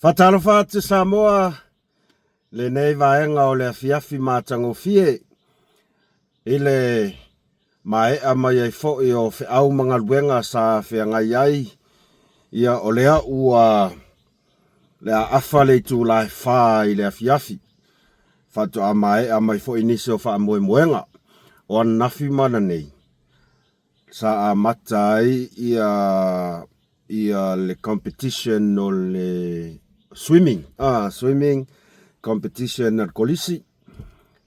Faatalofa atu Samoa, lenei vaega o le afiafi matagofie i le maea mai ai foi o feau ma galuega sa feagai ai, ia o lea ua le a afa le itula e 4 i le afiafi. Faatoa maea mai foi nisi o faamoemoega o ananafi ma ananei sa amata ai ia ia le competition o le swimming, ah, swimming competition a le kolisi.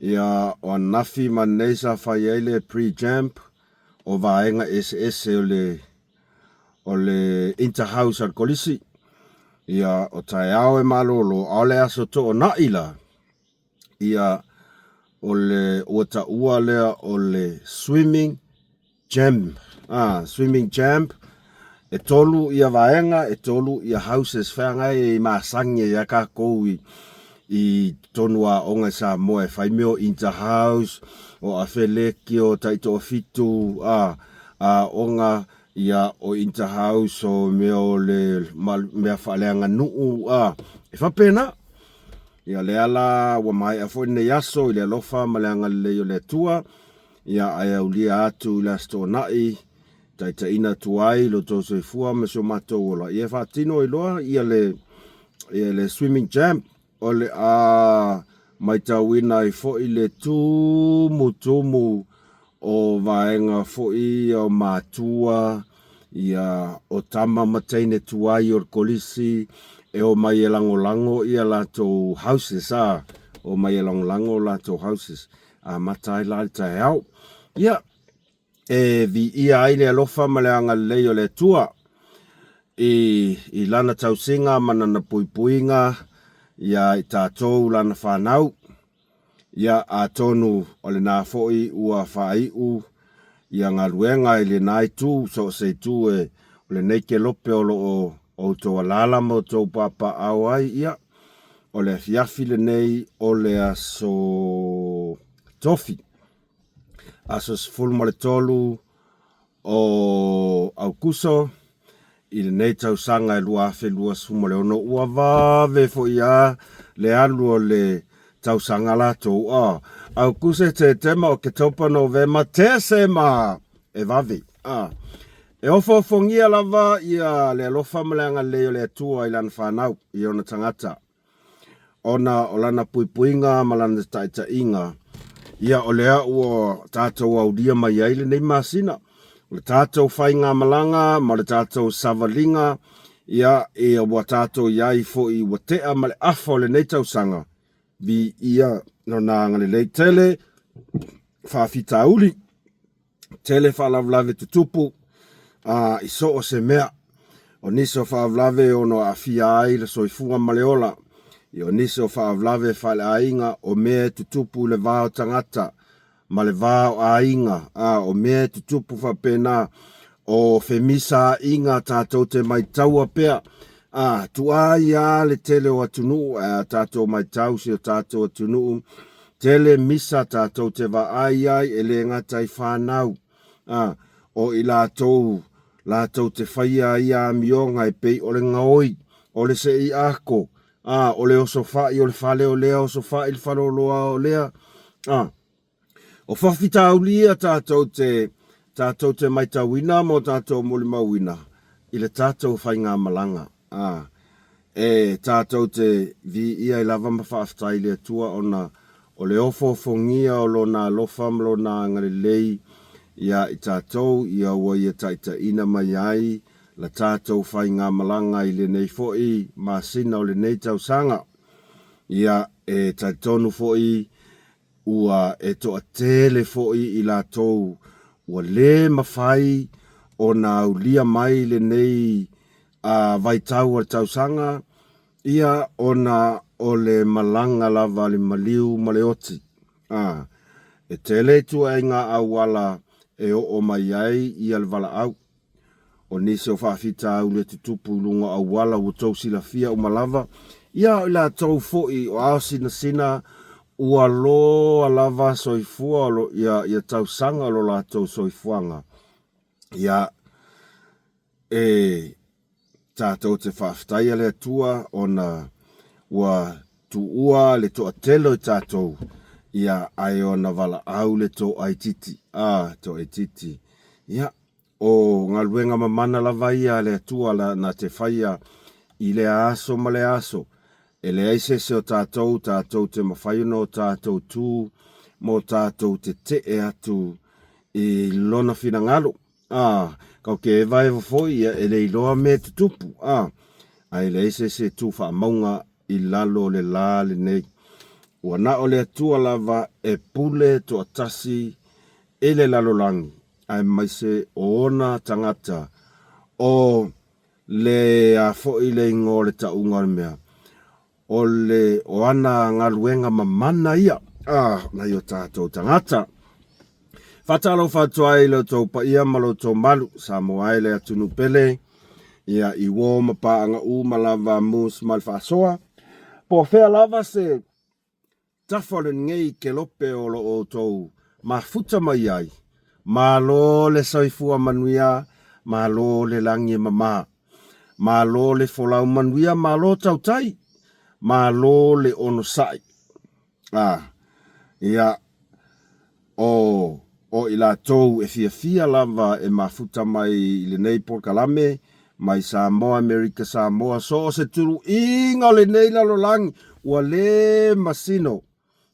Ia, o ananafi ma ananei sa fai ai le pre-jump o vaega eseese o le o le inter-house a le kolisi. Ia, o taeao e malolo, a o le aso toonai la, ia, o le ua taua lea o le swimming jam, ah, swimming jam, e tolu ia vaega, e tolu ia houses feagai e masani ai a tatou i i totonu o aoga i Samoa e fai mea o inter house, o afeleki, o taitoafitu, a, aoga, ia o inter house, o mea o le mea faaleaganuu, a, e faapena. Ia lea la ua maea foi lenei aso i le alofa ma le agalelei o le Atua, ia ae aulia atu i le Aso Toonai, taitaiina atu ai lo outou soifua ma si o matou ola, ia e faatino ai loa ia le, ia le swimming jam. O le a maitauina ai foi le tumutumu o vaega foi ia o matua, ia o tama ma teine tuai o le kolisi e omai e lagolago ia latou houses, a, omai e lagolago latou houses. Amata ai la le taeao. Ia, e viia ai le alofa ma le agalelei o le Atua i, i Lana tausiga ma Lana puipuiga iā i tatou Lana fanau. Ia, atonu o lena foi ua faaiu ia galuega i lena itu, so o se itu e, o lenei kelope o lo o outou alaala ma outou papaaao ai, ia, o le afiafi lenei o le aso Tofi, aso 13 o Aukuso i lenei tausaga e 2026, ua vave foi a le alu o le tausaga latou. A, Aukuse, Setema, Oketopa, Novema, Tesema, e vave. A, e ofoofogia lava ia le alofa ma le agalelei o le Atua i lana fanau, i ona tagata. ona o lana puipuiga ma lana taitaiga, ia o lea ua tatou aulia mai ai lenei masina. O le tatou faigamalaga ma le tatou savaliga, ia, ia ua tatou i ai foi ua tea ma le afa o lenei tausaga, viia lona agalelei tele, faafitauli. Tele faalavelave tutupu a i so o se mea. O nisi o faalavelave e ono aafia ai le soifua ma le ola. Ia o nisi o faalavelave faaleaiga, o mea e tutupu i le va o tagata ma le va o aiga, a o mea e tutupu faapena, o femisaaiga tatou te maitaua pea. A, tuai a le tele o atunuu, ae a tatou maitau si o tatou atunuu, Tele misa tatou te vaai ai e le gata i fanau, a, o i latou latou te faia ia amioga e pei o le gaoi, o le sei ako, a, o le osofai o le fale o lea, osofai le faleoloa o lea, a. O fafitauli ia tatou te, tatou te maitauina ma o tatou molimauina i le tatou faigamalaga. A, e tatou te viia ai lava ma faafetai i le Atua ona o le ofoofogia o Lona alofa ma Lona agalelei iā i tatou, ia ua Ia taitaiina mai ai la tatou faigamalaga i lenei foi masina o lenei tausaga. Ia, e talitonu foi Ua e toatele foi i latou ua lē mafai ona aulia mai lenei vaitau o le tausaga, ia ona o le malaga lava a le maliu ma le oti. A, e tele ituaiga auala e oo mai ai ia le valaau. O nisi o faafitauli e tutupu i luga o auala ua tou silafia uma lava, ia o i latou foi o ao sinasina ua loa lava soifua o lo, ia, ia tausaga o lo latou soifuaga, ia, e. Tatou te faafetaia le Atua ona ua tuua le toatele o i tatou, ia, ae ona valaau le toaitiiti, a, toaitiiti. Ia, o galuega mamana lava ia a le Atua la, na te faia i lea aso ma lea aso. E leai se isi o tatou, tatou te mafai ona o tatou tu mo tatou tetee atu i lona finagalo. A, kau ke evaeva foi, ia, e le iloa mea e tutupu, a, ae leai se isi e tu faamauga i lalo o le la lenei. Ua na o le Atua lava e pule toatasi i le lalolagi, aemaise o ona tagata, o le a foi le igoa o le tauga o le mea, o le o ana galuega mamana ia, a, nai o tatou tagata. Faatalofa atu ai i lo outou paia ma lo outou malu, Samoa e le atunuu pele, ia i uo ma paaga uma lava mus ma le faasoa. Po o fea lava se tafa o lenei kelope o lo outou mafuta mai ai, malo le soifua manuia, malo le lagi e mama. Malo le folau manuia, malo tautai, malo le onosai. A, ia, o, o i latou e fiafia lava e mafuta mai i lenei polokalame, mai Samoa, Amerika Samoa, so o se tuluiga o lenei lalolagi, ua le masino,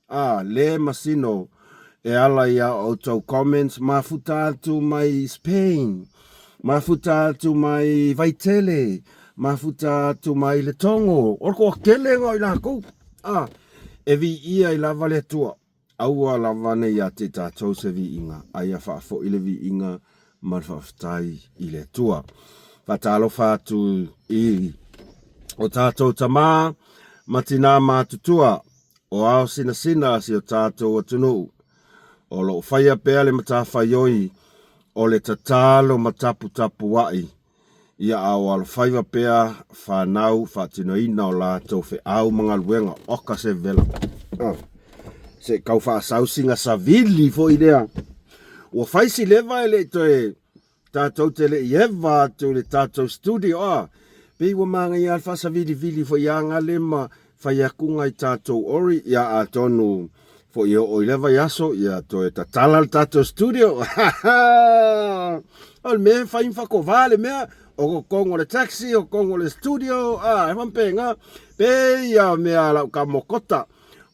a, le masino e ala i a outou comments, mafuta atu mai Spain, mafuta atu mai Vaitele, mafuta atu mai Letogo, o le toatelega o i latou, a, e viia ai lava le Atua. Aua lava ne i ia te tatou se viiga, a ia faafoi le viiga ma le faafetai i le Atua. Faatalofa atu i o tatou tamā ma tinā matutua, o ao sinasina a si o tatou atunuu, o lo o faia pea le matafaioi o le tatalo ma taputapua'i Ia a o alofaiva pea fanau faatinoina o latou feau ma galuega, oka se vela. Oh. Se kau faasausiga savili foi lea. Ua fai si leva e le i toe tatou te le i eva atu i le tatou studio a. Pei ua manaia le faasavilivili foi a gale ma fai atu nai tatou ori, ia atonu foi e oo i lea vaiaso, ia toe tatala le tatou studio. O le mea e fai ma fakovā le mea, o totonu o le taxi, o totonu o le studio, a, e faapena. Pei a mea a lau kamokota,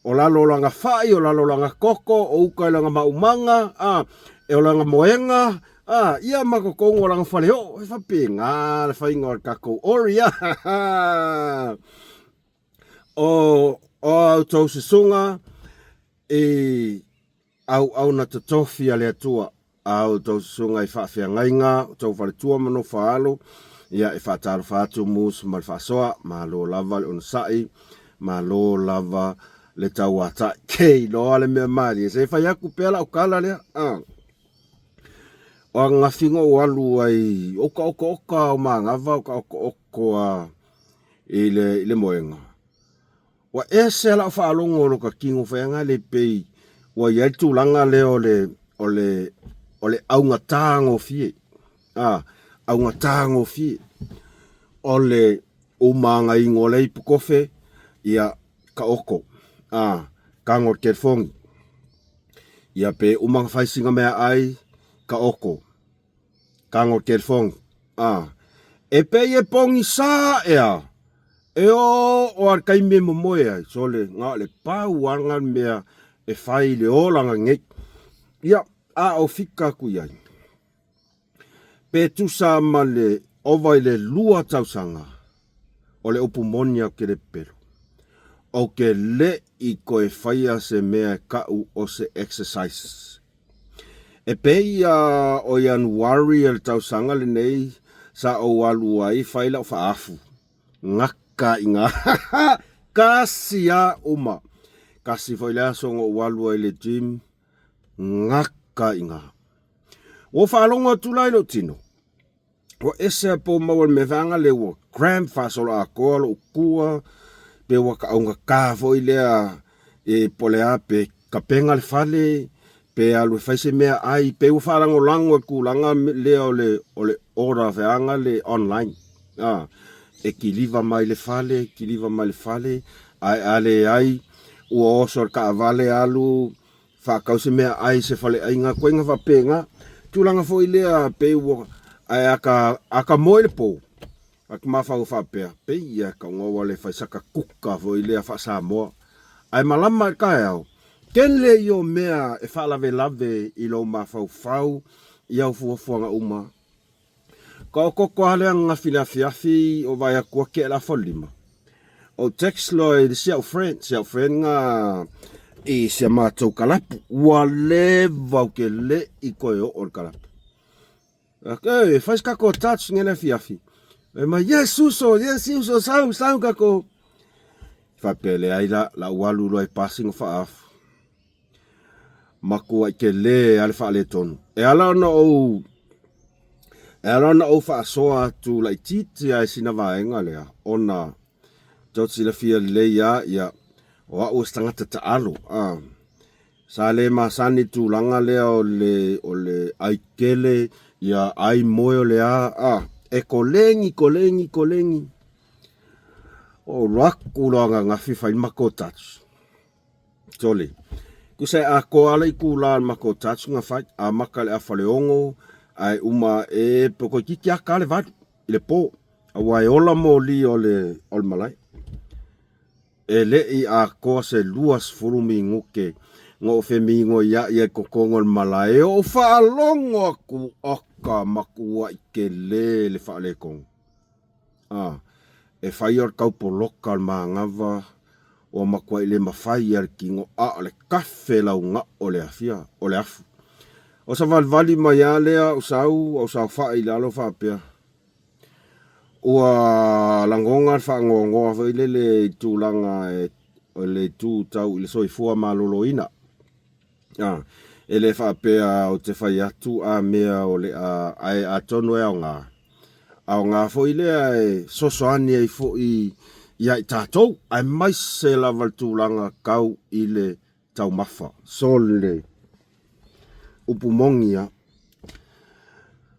o lalo o lana fai, o lalo o lana toto, o uka i lana maumaga, a, e o lana moega, a, ia ma totonu o lana faleoo, e faapena le faiga o le tatou ori, a. O o a outou susuga i auauna totofi a le Atua, a outou susuga i faafeagaiga, outou faletua ma nofoaalo, ia e faatalofa atu mus ma le faasoa, malo lava le onosai, malo lava le tauatai. Ke iloa le mea malie, se fai atu pea lau tala lea. Ah. O ananafi na ou alu ai, o ka okaoka o manava o ka okooko a i le, i le moega. Ua ese a lau faalogo o loka tino whai le pei, ua i ai le tulaga lea o le, o le, o le augatā gofie. A, augatā gofie. O le umāgaigo o le ipu kofe, ia, ka oko. A, kago le telefogi. Ia pe uma na fai singa mea ai, ka oko. Kago le telefogi. A, e pei e pogisa ea, e oo a le taimi e momoe ai, sole, na o le pau lava lena mea e fai i le olaga nei. Ia, a o fika atu i ai, pe tusa ma le ova i le 2 tausaga, o le upu moni a ou te le pepelo, ou te le i toe faia se mea e ta'u o se exercise. E pei ia o Ianuari o le tausaga lenei sa ou alu ai fai lau faaafu. Gaka i ngā kasi a uma. Kasi foi le aso na ou alu ai i le gym, gaka i ngā. Ua ou faalogo atu la i lou tino. Ua ese a po maua le mea vaega lea ua cramp faasoloatoa lou kua, pe ua taaugata foi lea e po o le a pe tapena le fale, pe alu e fai se mea ai, pe ua faalagolago i le tulaga lea o le o le order feaga le online. A. E kiliva mai le fale, kiliva mai le fale, ae a leai ua oso le taavale alu faatau se meaai i se faleaiga, koiga faapena. Tulaga foi lea pei ua, ae a ta, a ta moe i le po, a ta mafaufau faapea, pei ia e tauga ua le fai saka kuka foi lea faa-Samoa. Ae malama i le taeao, tele ia o mea e faalavelave i lou mafaufau i au fuafuaga uma. Taototo lava le ananafi i le afiafi o vaai atu ua tea le afa o le lima. Ou text loa i le si au friend, si au friend na i si a matou kalapu. Ua leva ou te le i toe oo i le kalapu. Ake, e fai se tatou touch nei le afiafi. Fai mai, yes uso, yes uso, sau, sau tatou. Faapea leai la, la ou alu loa e pasi na faaafu. Matuai tele lava le faaletonu. E ala ona ou e ala ona ou faasoa atu laitiiti lava i sina vaega lea, ona tou te silafia lelei lava, ia, o au o se tagata taalo, a. Sa le masani i le tulaga lea o le, o le ai tele, ia, ai moe o le a, a. E koleni, koleni, koleni. Ou alu atu loa ananafi fai le matou touch. Sole. Tusa e atoa lava le itula o le matou touch na fai, amata i le afa o le 6 ae uma ae pe toeitiiti lava ta le 8 i le po, aua e ola moli o le o le malae. E le i atoa se 20 minute na ou femigoiai ai i totonu o le malae, ou faalogo atu, oka, matuai tele le faaletonu. A, e fai o le tau poloka o le manava ua matuai le mafai a le tino, a o le kafe laugao o le afia, o le afu. O savalivali mai a lea ou sau, ou saofai i lalo faapea, ua lagona le faanoanoa foi lele i tulaga e, o le itu tau i le soifua maloloina. A, e le faapea ou te fai atu a mea o le a, ae atonu e aoga, aoga foi lea e fesoasoani ai foi ia i tatou, aemaise lava le tulaga tau i le taumafa. Sole, upu moni a,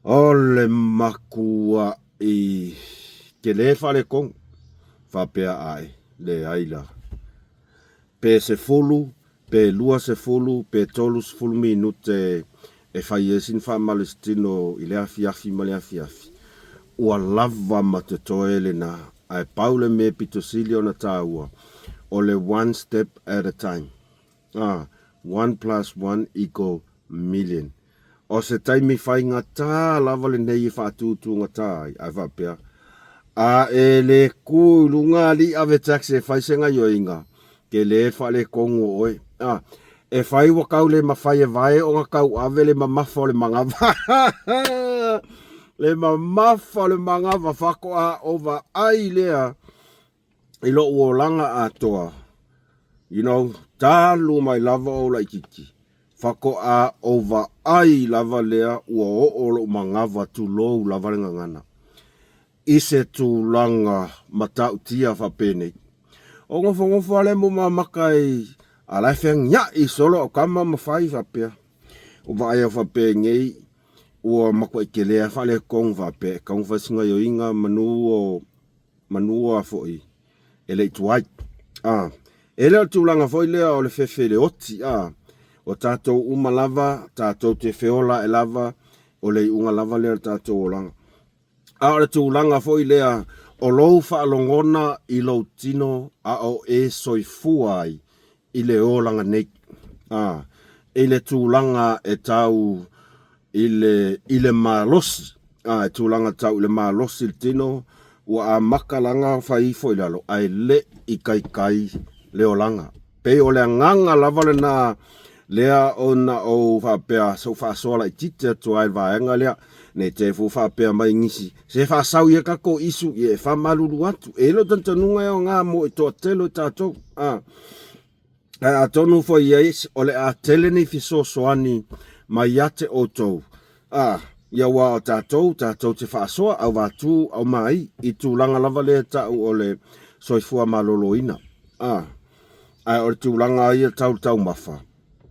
o le matuai tele faaletonu, faapea ae, leai la. Pe 10, pe 20, pe 30 minute e fai ai sina faamalositino i le afiafi ma le afiafi, ua lava ma totoe lena. Ae pau le mea pito sili ona taua, o le one step at a time. A, one plus one equal million. O se taimi faigata lava lenei e faatutugata ai, ae faapea, A e le ku i luga alii ave taxi e fai se gaioiga, tele le faaletonu o oe. A, e fai ua tau le mafai e vae ona tau ave le mamafa o le manava. Le mamafa o le manava faatoa ou vaai lea i lou olaga atoa, you know, talu mai lava ou laitiiti, faatoa ou vaai lava lea ua oo lou manava tulou lava le gagana i se tulaga matautia faapenei. O nofonofo lava lea mumamaka i a la e feagiai solo au tama ma fai faapea. O vaai au faapenei ua matuai tele lava faaletonu faapea e tatau ona fai se gaioiga manu o manua foi e le i tuai. A, e le o le tulaga foi lea o le fefe i le oti, a, o tatou uma lava, tatou te feola ae lava, o le iuga lava lea o le tatou olaga. A o le tulaga foi lea o lou faalogona i lou tino a o e soifua ai i le olaga nei, a, i le tulaga e tau i le, i le malosi, a, e tulaga tau i le malosi le tino, ua amata lana fai ifo i lalo, ae le i taitai le olaga. Pei o le agaga lava lena lea ona ou faapea, se ou faasoa laitiiti atu ai i le vaega lea, ne i te i ua faapea mai nisi, se faasau ia tatou isu, ia e faamalulu atu. E i ai lou talitonuga e aoga mo le toatele o tatou, a. Ae atonu foi i ai, o le a tele ni fesoasoani mai ia te outou, a, ia aua o tatou, tatou te faasoa, auvatū, aumai, i tulaga lava lea e ta'u o le soifua maloloina, a. Ae o le tulaga ia tau le taumafa,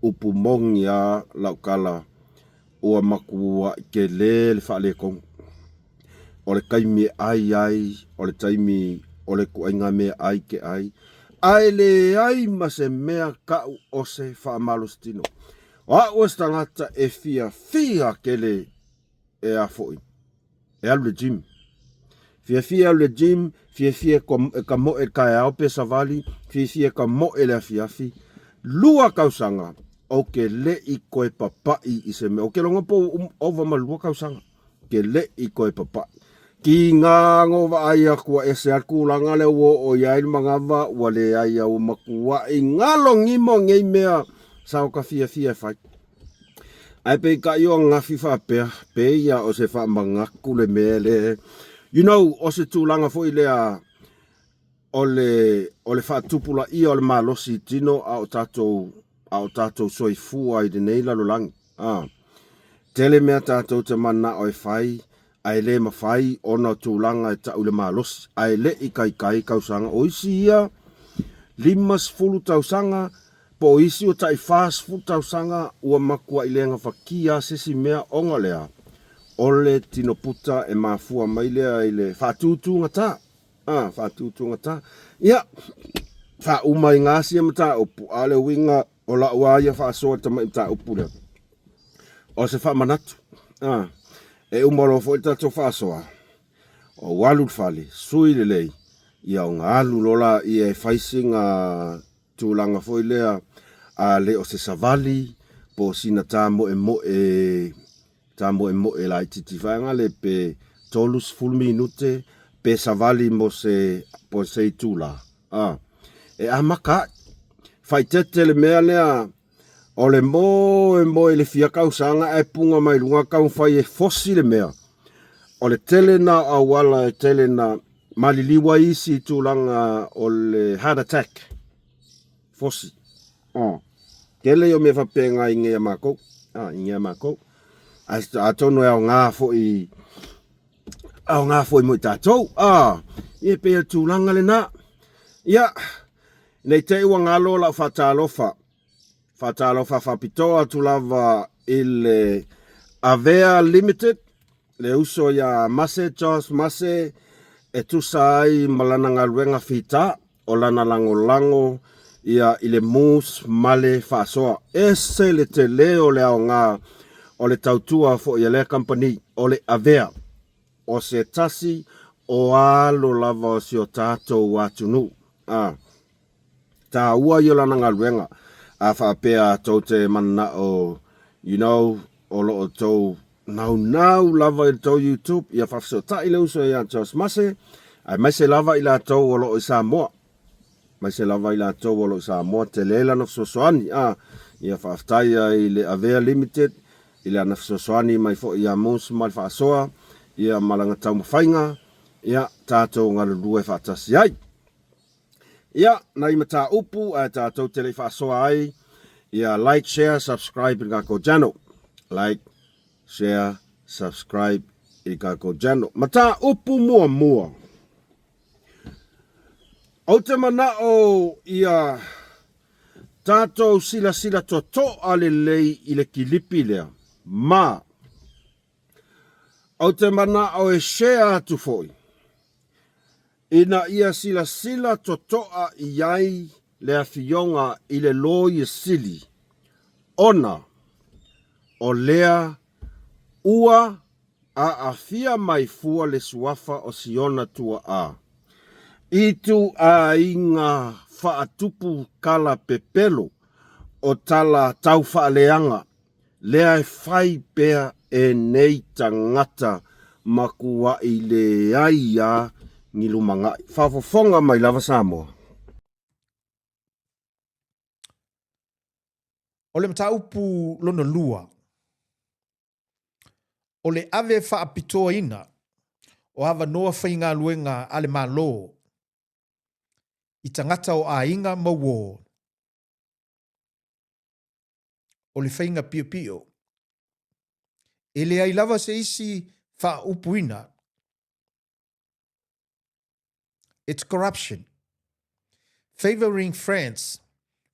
upu moni a lau tala, ua matua'i tele le faaletonu. o le taimi e ai ai, o le taimi o le ituaiga meaai e te ai, ae leai ma se mea tau o se faamalositino. O au o se tagata e fiafia tele e a foi, e alu i le gym. Fiafia e alu i le gym, fiafia e tamoe i le taeao pe savali, fiafia e tamoe i le afiafi. 2 tausaga ou te le i toe papai i se mea. Ou te iloa po ua ova ma le 2 tausaga te le i toe papai. Tiga na ou vaai atu ua ese lava le tulaga lea ua oo i ai le manava, ua leai lava, ua matuai galogimo nei mea sa ota fiafia e fai. Ae peitai o ananafi faapea, pei lava o se faamanatu le mea lea. You know, o se tulaga foi lea o le, o le faatupulaia o le malosi i tino a o tatou, a o tatou soifua i lenei lalolagi. A, tele mea tatou te mananao e fai, ae le mafai ona o tulaga e tau i le malosi, ae le i taitai tausaga. O isi ia 50 tausaga, po o isi ua tai 40 tausaga ua matuai le gafatia lava se isi mea ona o le a? O le tino puta e mafua mai lea i le faatutugata. A, faatutugata. Ia, faauma ai gā sia mataupu, a o le uiga o lau lava ia faasoa i le tamai mataupu lea, o se faamanatu. A, e uma loa foi le tatou faasoa, ou alu i le fale, sui lelei, ia ona alu loa lea e fai sina tulaga foi lea, a le o se savali, po o sina ta moemoe, ta moemoe laitiiti vaega pe 30 minute, pe savali mo se, po se itula. A, e amata ai. Faaeteete le mea lea, o le moemoe i le fia tausaga ae puga mai luga taumafai e fosi le mea. O le tele na o auala e tele na maliliu ai isi i tulaga o le heart attack, fosi. A, tele ia o mea faapena i inei a matou, a, i inei a matou. Atonu e aoga foi aoga foi mo i tatou. A, ia pei o le tulaga lena. Ia, nei te i ua galo lau faatalofa, faatalofa faapitoa atu lava i le Avea Limited, le uso ia Mase, Josh Mase, e tusa ai ma lana galuega fita, o lana lagolago ia i le Moose ma le faasoa. Ese le tele o le aoga o le tautua foi a lea kamupani, o le Avea, o se tasi o alo lava o si o tatou atunuu. A taua ia o lana galuega, a faapea tou te mananao, you know, o lo o tou naunau lava i le tou YouTube, ia faafesootai le uso ia Josh Mase, aemaise lava i latou o lo o i Samoa. Aemaise lava i latou o lo o i Samoa, tele lana fesoasoani. A, ia faafetai ai i le Avea Limited, i lana fesoasoani mai foi ia Moose ma le faasoa, ia ma lana taumafaiga, ia tatou galulue faatasi ai. Ia, nai mataupu ae tatou te le i faasoa ai, ia like, share, subscribe i le tatou channel. Like, share, subscribe i le tatou channel. Mataupu muamua. Ou te manao ia tatou silasila totoa lelei i le kilipi lea, ma ou te manao e share atu foi ina ia silasila totoa i ai le Afioga i le Loia Sili, ona o lea ua aafia mai fua le suafa o Siona tuaa i ituaiga faatupu tala pepelo o tala taufaaleaga lea e fai pea e nei tagata matuai leai a ni lumanai. Faafofoga mai lava Samoa. O le mataupu lona lua, o le ave faapitoaina o avanoa faigaluega a le Malo i tagata o aiga ma uo o le faiga piopio. E leai lava se isi faaupuina. It's corruption. Favouring France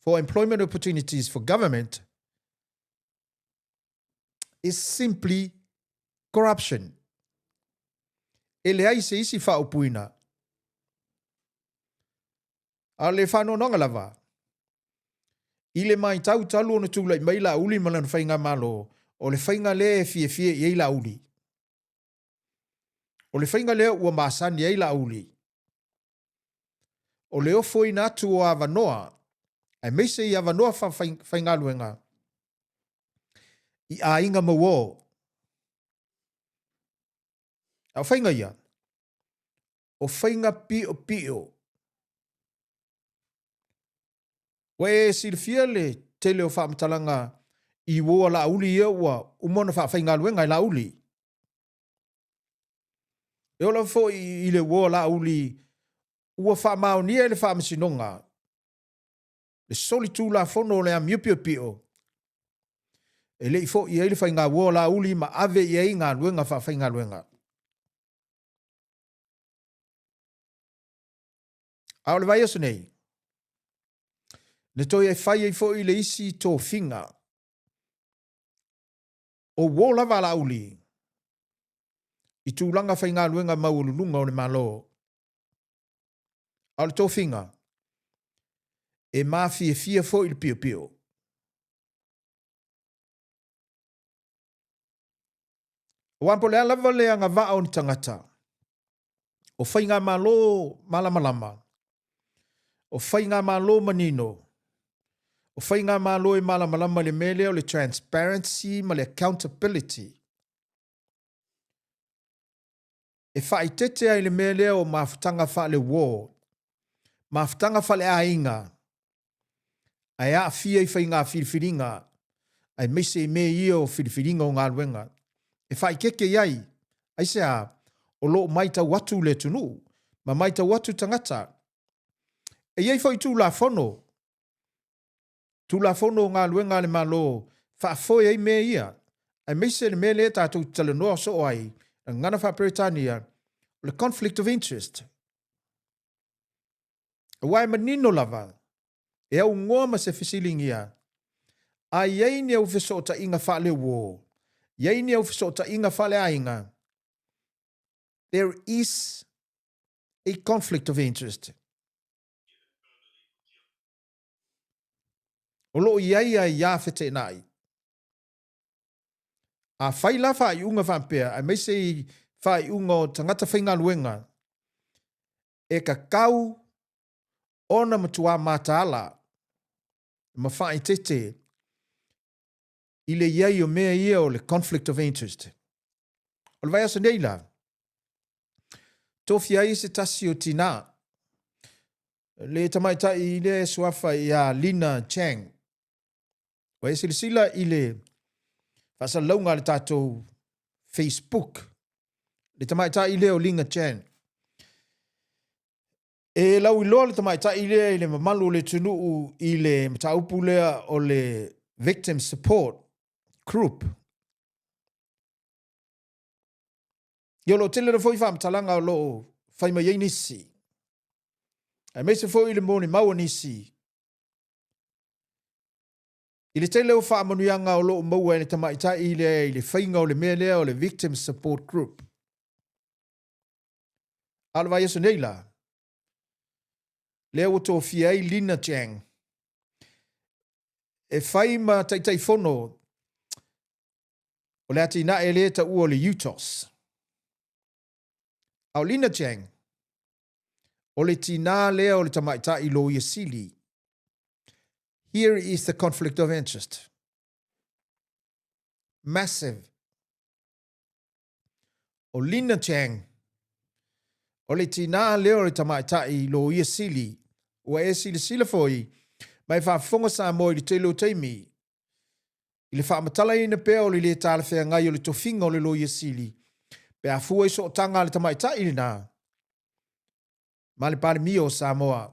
for employment opportunities for government is simply corruption. E leai se isi faaupuina. A o le faanoanoaga lava, i le matau talu ona tulai mai Laauli ma lana faigamalo, o le faiga lea e fiafia i ai Laauli. O le faiga lea ua masani ai Laauli. O le ofoina atu o avanoa, aemaise i avanoa faafaigaluega, i aiga mauō. A o faiga ia, o faiga piopio. Ua e silafia le tele o faamatalaga i uo a Laauli ia ua uma ona faafaigaluega e Laauli. E oo lava foi i le uo a Laauli ua faamaonia e le Faamasinoga le solitulafono o le amio piopio e le i foi ai le faigauo a Laauli ma ave i ai galuega faafaigaluega. A o le vaiaso nei, na toe fai ai foi le isi tofiga o uo lava a Laauli i tulaga faigaluega maualuluga o le Malo. A o le tofiga, e mafiafia foi le piopio. Aua po o le a lava le agavaa o ni tagata, o faigamalo malamalama, o faigamalo manino, o faigamalo e malamalama i le mea lea o le transparency ma le accountability, e faaeteete ai i le mea lea o mafutaga faaleuo, mafutaga faaleaiga, ae aafia i faiga filifiliga, aemaise i mea ia o filifiliga o galuega. E faaeteete i ai, aisea? O lo o matau atu le atunuu, ma matau atu tagata. E i ai foi Tulafono Tulafono o Galuega a le Malo faafoe ai mea ia, aemaise le mea lea tatou te talanoa soo ai, le gagana faa-Peretania, o le conflict of interest. Aua e manino lava, e augoa ma se fesiligia, a i ai ni au fesootaiga faaleuo, i ai ni au fesootaiga faaleaiga, there is a conflict of interest. O lo o i ai aiā feteenai. A fai la faaiuga faapea, aemaise i faaiuga o tagata faigaluega, e tatau ona matuā mataala ma faaeteete i le i ai o mea ia o le conflict of interest. O le vaiaso nei la, tofia ai se tasi o tinā, le tamaitai lea e suafa ia Lina Chang. Ua e silasila i le faasalalauga a le tatou Facebook, le tamaitai lea o Lina Chan. E lauiloa le tamaitai lea i le mamalu o le atunuu i le mataupu lea o le Victim Support Group. Ia o lo o tele foi faamatalaga o lo o fai mai ai nisi, aemaise foi le molimau a nisi i le tele o faamanuiaga o lo o maua e le tamaitai lea i le faiga o le mea lea o le Victim Support Group. A o le vaiaso nei la, lea ua tofia ai Lina Chang e fai ma Taitaifono o le atinae lea e taua o le UTOS. A o Lina Chang, o le tinā lea o le tamaitai loia sili. Here is the conflict of interest. Massive. O Lina Chang, o le tinā lea o le tamaitai loia sili, ua e silasila foi ma e faafofoga Samoa i le tele o taimi, i le faamatalaina pea o le lē talafeagai o le tofiga o le Loia Sili pe a fua i sootaga a le tamaitai lenā ma le Palemia o Samoa.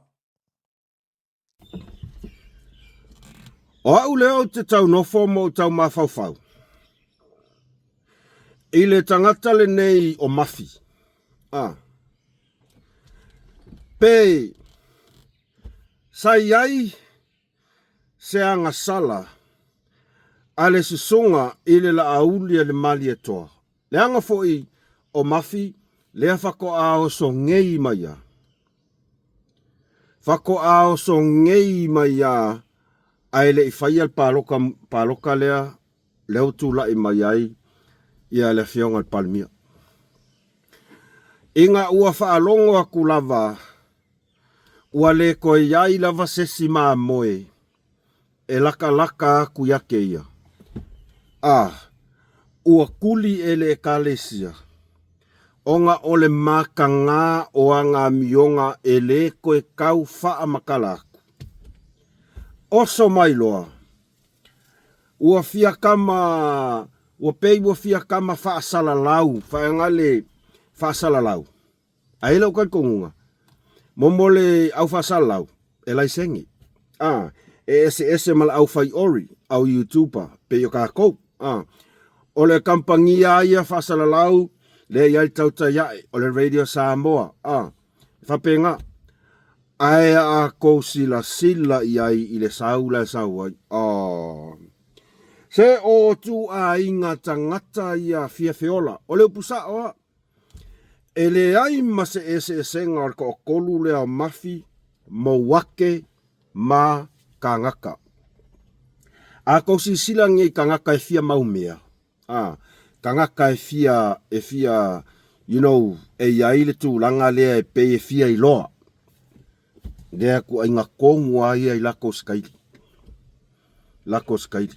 O au lea ou te tau nofo ma ou tau mafaufau i le tagata lenei o Mafi. A. Pe sa i ai se agasala a le susuga i le Laauli a le Malietoa, leaga foi o Mafi Lea faatoa osogei mai a. Faatoa osogei mai a ae le i faia le paloka, paloka lea, lea ua tulai mai ai ia le Afioga i le Palemia. Ina ua faalogo atu lava ua le toe i ai lava se isi mamoe e lakalaka atu ia te ia, a ua tuli e le Ekalesia, ona o le matagā o ana amioga e le toe tau faamatala atu. Oso mai loa, ua fia kama, ua pei ua fia kama faasalalau, faeaga le faasalalau. Ae i lou talitonuga, momo le au faasalalau, e laisene. A, e eseese ma le au fai ori, au YouTuber, pei o tatou. A, o le kamupani lava ia faasalalau lea e i ai le tautai ae, o le Radio Samoa. A, e faapena. Ae a tou silasila i ai i le sau la e sau ai, a, se o ituaiga tagata ia fia feola. O le upu sao lava. E leai ma se eseesega o le toatolu lea o Mafi, Mouake ma Kagaka. A tou silasila nei i tagata e fia mau mea, a, tagata e fia, e fia, you know, e i ai le tulaga lea e pei e fia iloa, lea ituaiga tonu lava ia i latou sikaili, latou sikaili.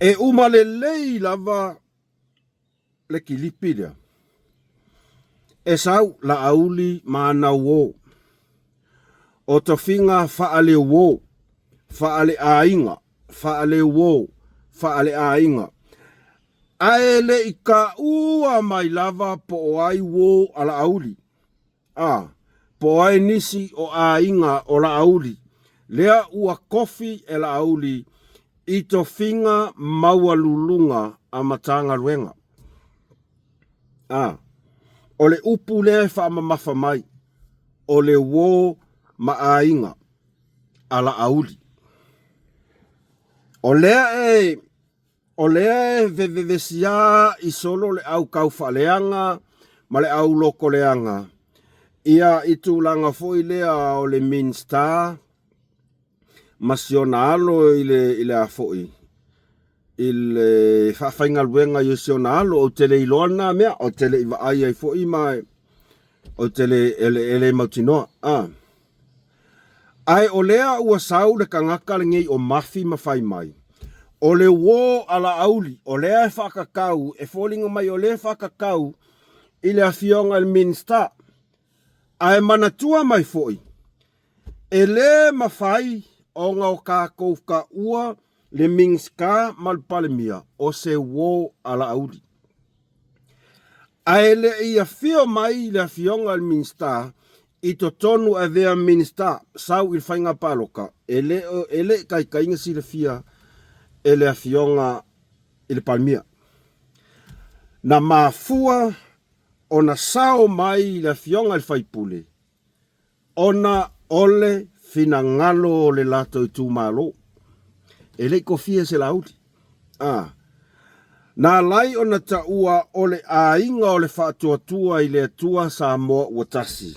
E uma lelei lava le kilipi lea. E sau Laauli ma ana uō. O tofiga faale-uō, faale-aiga, faale-uō, faale-aiga. Ae le i taua mai lava po o ai uō a Laauli. A, po o ai nisi o aiga o Laauli, lea ua kofi e Laauli i tofiga maualuluga a Matagaluega. A, o le upu lea e faamamafa mai, o le uō ma aiga a Laauli. O lea e O lea e vevevesiā i solo le au taufaaleaga ma le au lotoleaga, ia i tulaga foi lea o le Minista ma si ona alo i le, i le a foi, i le faafaigaluega i si ona alo. Ou te le iloa lena mea, ou te le i vaai ai foi ma ou te le, e le, e le mautinoa. A. Ae o lea ua sau le tagata lenei o Mafi ma fai mai, o le uō a Laauli, o lea e faatatau, e foliga mai o lea e faatatau i le afioga i le Minisita. Ae manatua mai foi, e le mafai ona o tatou taua le Minisita ma le Palemia o se uō a Laauli. Ae le i afio mai le Afioga i le Minisita i totonu avea Minisita sau i le faiga palota, e le e le i taitaiga silafia e le Afioga i le Palemia. Na mafua ona sao mai le Afioga i le sui usufono Ona o le finagalo o le latou itumalo, e le i kofia e se Laauli. A. Na alai ona taua o le aiga o le Faatuatua i le Atua Samoa ua tasi,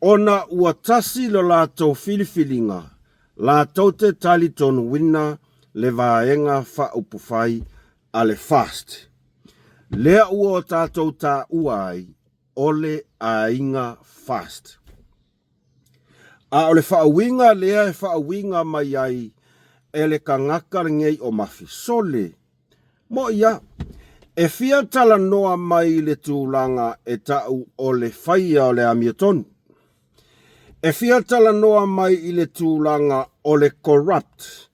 ona ua tasi lo latou filifiliga, latou te talitonuina le Vaega Faaupufai a le FAST, lea ua o tatou taua ai o le aiga FAST. A o le faauiga lea e faauiga mai ai e le tagata lenei o Mafi, sole, moʻi a, e fia talanoa mai i le tulaga e ta'u o le faia o le amiotonu. E fia talanoa mai i le tulaga o le corrupt,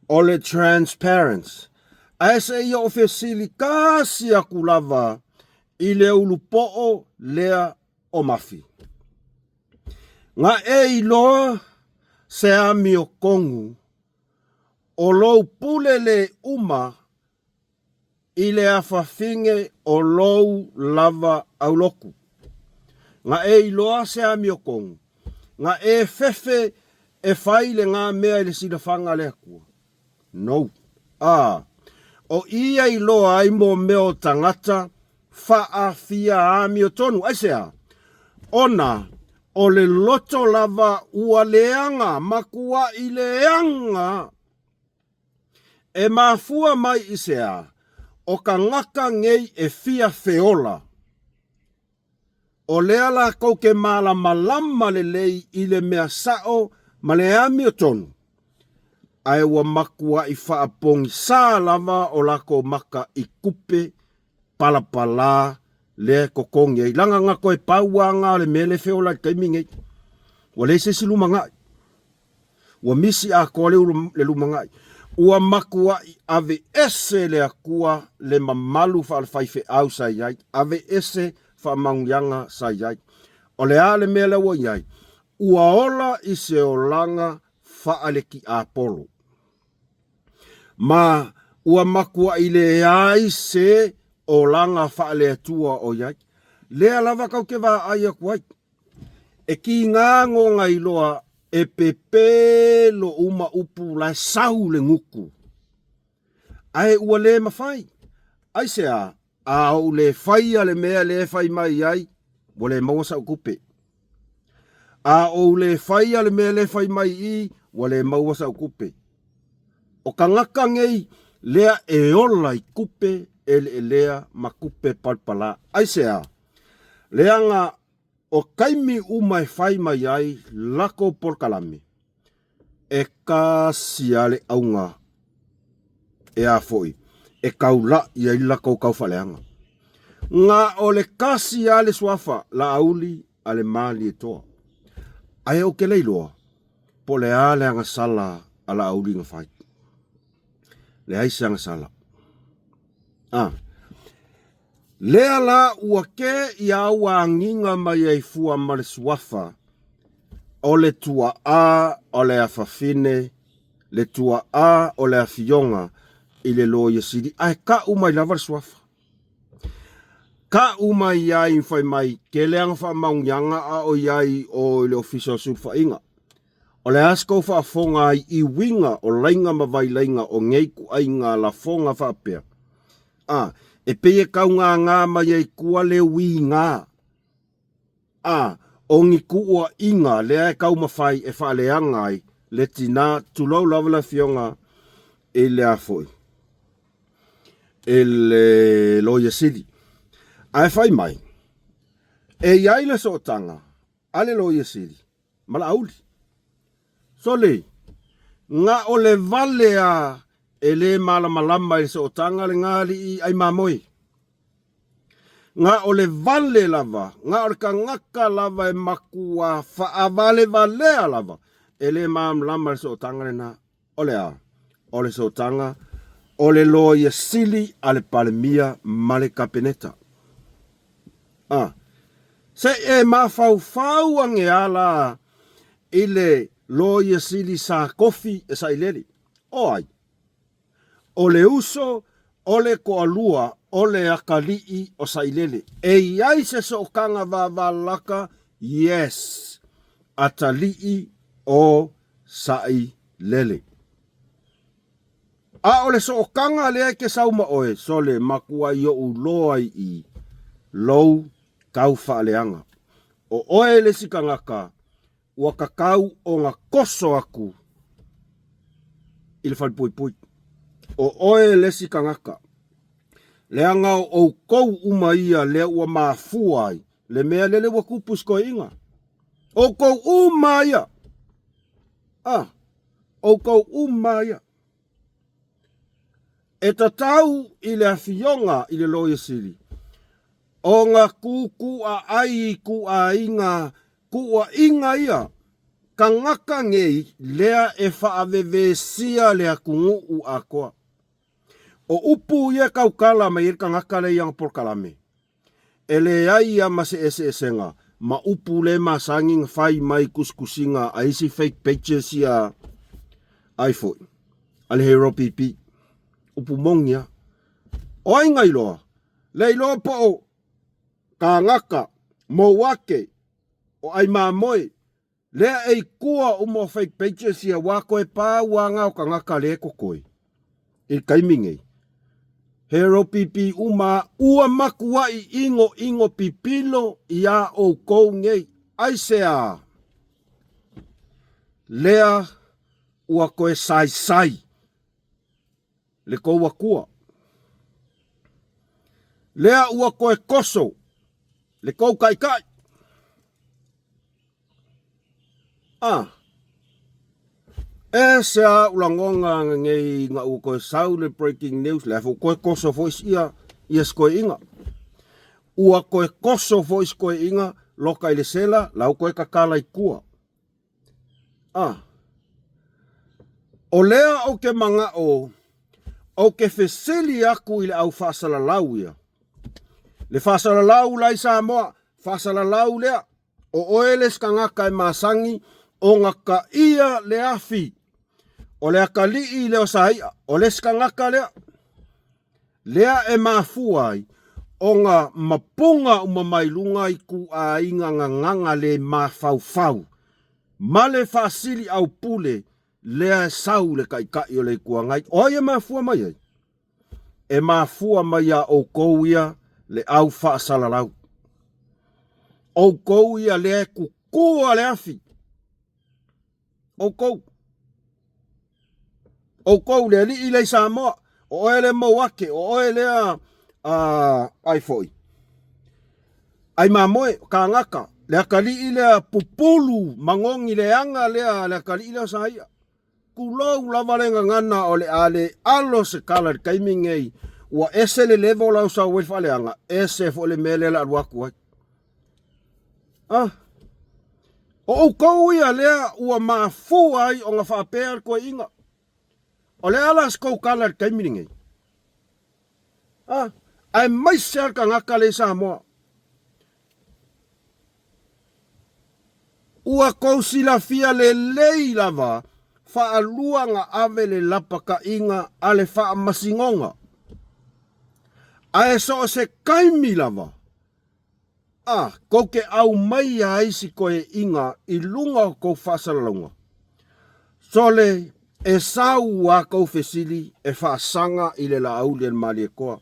o le transparent, ae se i ou fesili tasi atu lava i le ulupoo lea o Mafi. Na e iloa se amiotonu o lou pule le uma i le afafine o lou lava aulotu. Na e iloa se amiotonu, na e fefe e fai lena mea i le silafaga a le Atua. No. A, o i e iloa ai mo mea o tagata. Faafia amiotonu. Aisea? Ona o le loto lava ua leaga, matuaʻi leaga. E mafua mai i se a? O kagaka nei e fia feola. O lea lakou ke malamalama lelei i le mea saʻo ma le amiotonu, ae ua matuaʻi faapogisā lava o lakou maka i kupe palapalā lea e totogi ai. Laga na toe pau a na o le mea lea e feola i le taimi nei. Ua leai se isi lumanaʻi. Ua misi atoa le, le lumanaʻi. Ua matuaʻi ave ese le Atua le mamalu faalefaifeau sa i ai, ave ese faamanuiaga sa i ai. O le a le mea lea ua i ai? Ua ola i se olaga faale-tiapolo. Ma ua matuaʻi leai se olaga faale-Atua o i ai. Lea lava kau te vaai atu ai. E kīnā nō nā iloa e pepē loʻu ma upu lae sau le gutu. Ae ua lē mafai. Aisea, a oʻu lē faia le mea lē fai mai ai, ua lē maua saʻu tupe. A oʻu lē faia le mea lē fai mai i, ua lē maua saʻu tupe. O kagaka nei lea e ola i tupe eleelea ma tupe palapalā. Aisea, Leaga o taimi uma e fai mai ai lakou polokalame, e kasi a le ʻauga e a foi e taulaʻi ai lakou kaufaaleaga. Na o le kasi a le suafa Laauli a le Malietoa. Ae ou te le iloa po o le a le agasala a Laauli na fai. Leai se agasala. A. Lea la ua ke i a ua agiga mai ai fua ma le suafa o le tuaʻā o le afafine, le tuaʻā o le afioga i le Loia Sili, ae kaʻu mai lava le suafa. Kaʻu mai ai fai mai ke leaga faamaoniaga a o i ai o i le Ofisa o Sulufaiga. O le a se kou faafofoga ai i uiga o laiga ma vailaiga o nei ituaiga lafoga faapea? A, e pei e kaugāgā mai ai kua le uiga a o ni kuuaʻiga lea e taumafai e faaleaga ai le tinā, tulou lava le afioga i le a foi, i le Loia Sili. Ae fai mai, e i ai le sootaga a le Loia Sili ma Laauli. Sole, na o le vale a e le malamalama i le sootaga le ga alii ai mamoe. Na o le vale lava, na o le kagaka lava e makua faavalevalea lava e le malamalama i le sootaga lena. O le a? O le sootaga o le Loia Sili a le Palemia ma le Kapeneta. A. Se i e mafaufau ane a la i le Loia Sili sa kofi e sailele. O ai? O le uso o le toalua o le akalii o Sailele. E i ai se sootaga vavalaka? Yes. Atalii o Sailele. A o le sootaga lea e ke sau ma oe, sole, makua i oʻu loa i i lou kau faaleaga. O oe le isi kagaka ua kakau ona koso aku i le falepuipui. O oe le isi kagaka. Leaga o oukou uma ia lea ua mafua ai le mea lele ua tupu i se toeaiga. Oukou uma ia. A, oukou uma ia. E tatau i le afioga i le Loia Sili ona kūkūaʻai i kūʻāiga kuʻuaʻiga ia, kagaka nei lea e faʻawewesia le atunuu atoa. O upu ia e kaukala mai ai le kagaka lea i ana polokalame. E leai ia ma se eseesega ma upu le masani na fai mai tusitusiga a isi fake pages ia ai foi a le Hero PP. Upu moni a. O ai na iloa? Le iloa po o kagaka, mouake, o ai mamoe, Lea e i kua uma o fake pages ia wā koe pā ua anga o kagaka le kokoe i le taimi nei. Hero pipi uma ua makuaʻi ʻigoʻigo pipilo iā ʻoukou nei. Aisea? Lea ua koe saisai le kou akua. Lea ua koe koso le kou kaʻikaʻi. A, e se a u lagonga ngei nga u koe sau le breaking news le fu koe koso fo is ia ia skoe inga. Ua koe koso fo is koe inga loka i le sela lau koe kakala i kua. A, o lea o ke manga o o ke fesili aku i le au faasalalau ia. Le faasalalau lai Samoa, faasalalau lea O oe le sikagaka e masani ona kaia le afi o le akalii lea o Sai'a, o le sikagaka lea, lea e mafua ai ona mapuga uma mai luga i kuaiga gagaga le mafaufau ma le faasili aupule lea e sau le Taitai o le Itu Agai. O ai e mafua mai ai? E mafua mai iā ʻoukou ia le au faasalalau. ʻOukou ia lea e kukua le afi. ʻOukou. ʻOukou le aliʻi lea i Samoa. O ʻoe lea mau ake, o ʻoe lea uh, ai foi. Ai mamoe, kāngaka, le akalii lea pupulu magogi leaga lea le akalii lea o Saia. Tulou lava le gagana o le a le alo se kala i le taimi nei, ua ese le level au sau ai le faaleaga, ese foi le mea lea o le a alu atu ai. Ah, o outou ia lea ua mafua ai ona faapea le toeaiina. O le a la se tou tala i le taimi lenei? Ah, aemaise lava le tagata lea i Samoa. Ua tou silafia lelei lava faalua na ave le lapataiga a le faamasinoga. Ae so o se taimi lava, a tou te aumaia ai si toeaiina i luga o tou faasalalauga, sole e sau a tou fesili e faasaga i le laauli a le Malietoa.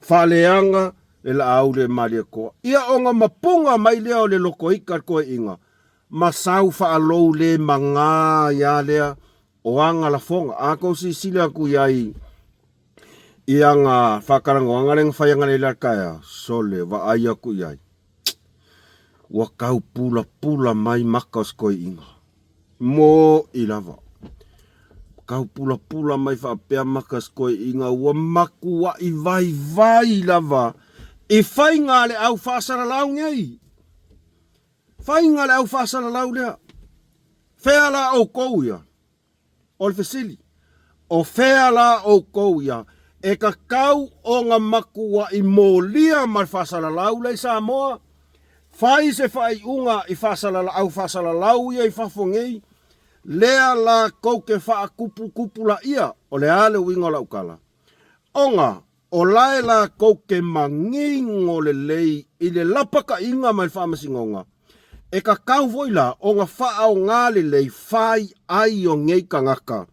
Faaleaga le laauli a le Malietoa. Ia ona mapuga mai lea o le lotoita le toeaiina, ma sau faalou le magā ia lea o aga lafoga. A tou silasila atu i ai i aga faatalanoaga lea na fai analeila i le taeao, sole, vaai atu i ai, ua tau pulapula mai maka o si toeaina. Moʻi lava. Tau pulapula mai faapea maka o si toeaina, ua matuai vaivai lava i faiga a le au faasalalau nei. Faiga a le au faasalalau lea. Fea la outou ia? O le fesili, o fea la outou ia e tatau ona matuai molia ma le faasalalau la i Samoa? Fai se faaiuga i au faasalalau ia i fafo nei, lea latou te faatuputupulaia, o le a le uiga o lau tala? Ona O lae latou ke manino lelei i le lapataiga ma le faamasinoga, e tatau foi la ona faaaoga lelei fai ai o nei tagata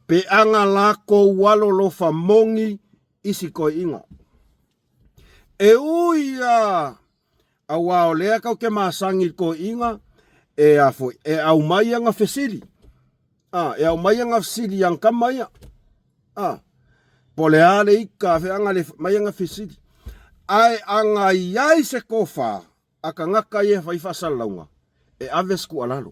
pe ana latou alolofa moni i si toeaina. E ui a auā o lea tou te masani i le toeaina e a foi, e aumai ana fesili, a, e aumai ana fesili i ana tama ia. A, po o le a le ika a feaga le mai aga fesili. Ae aga i ai se tofa a tagata ia e fai faasalalauga, e ave se tuualalo.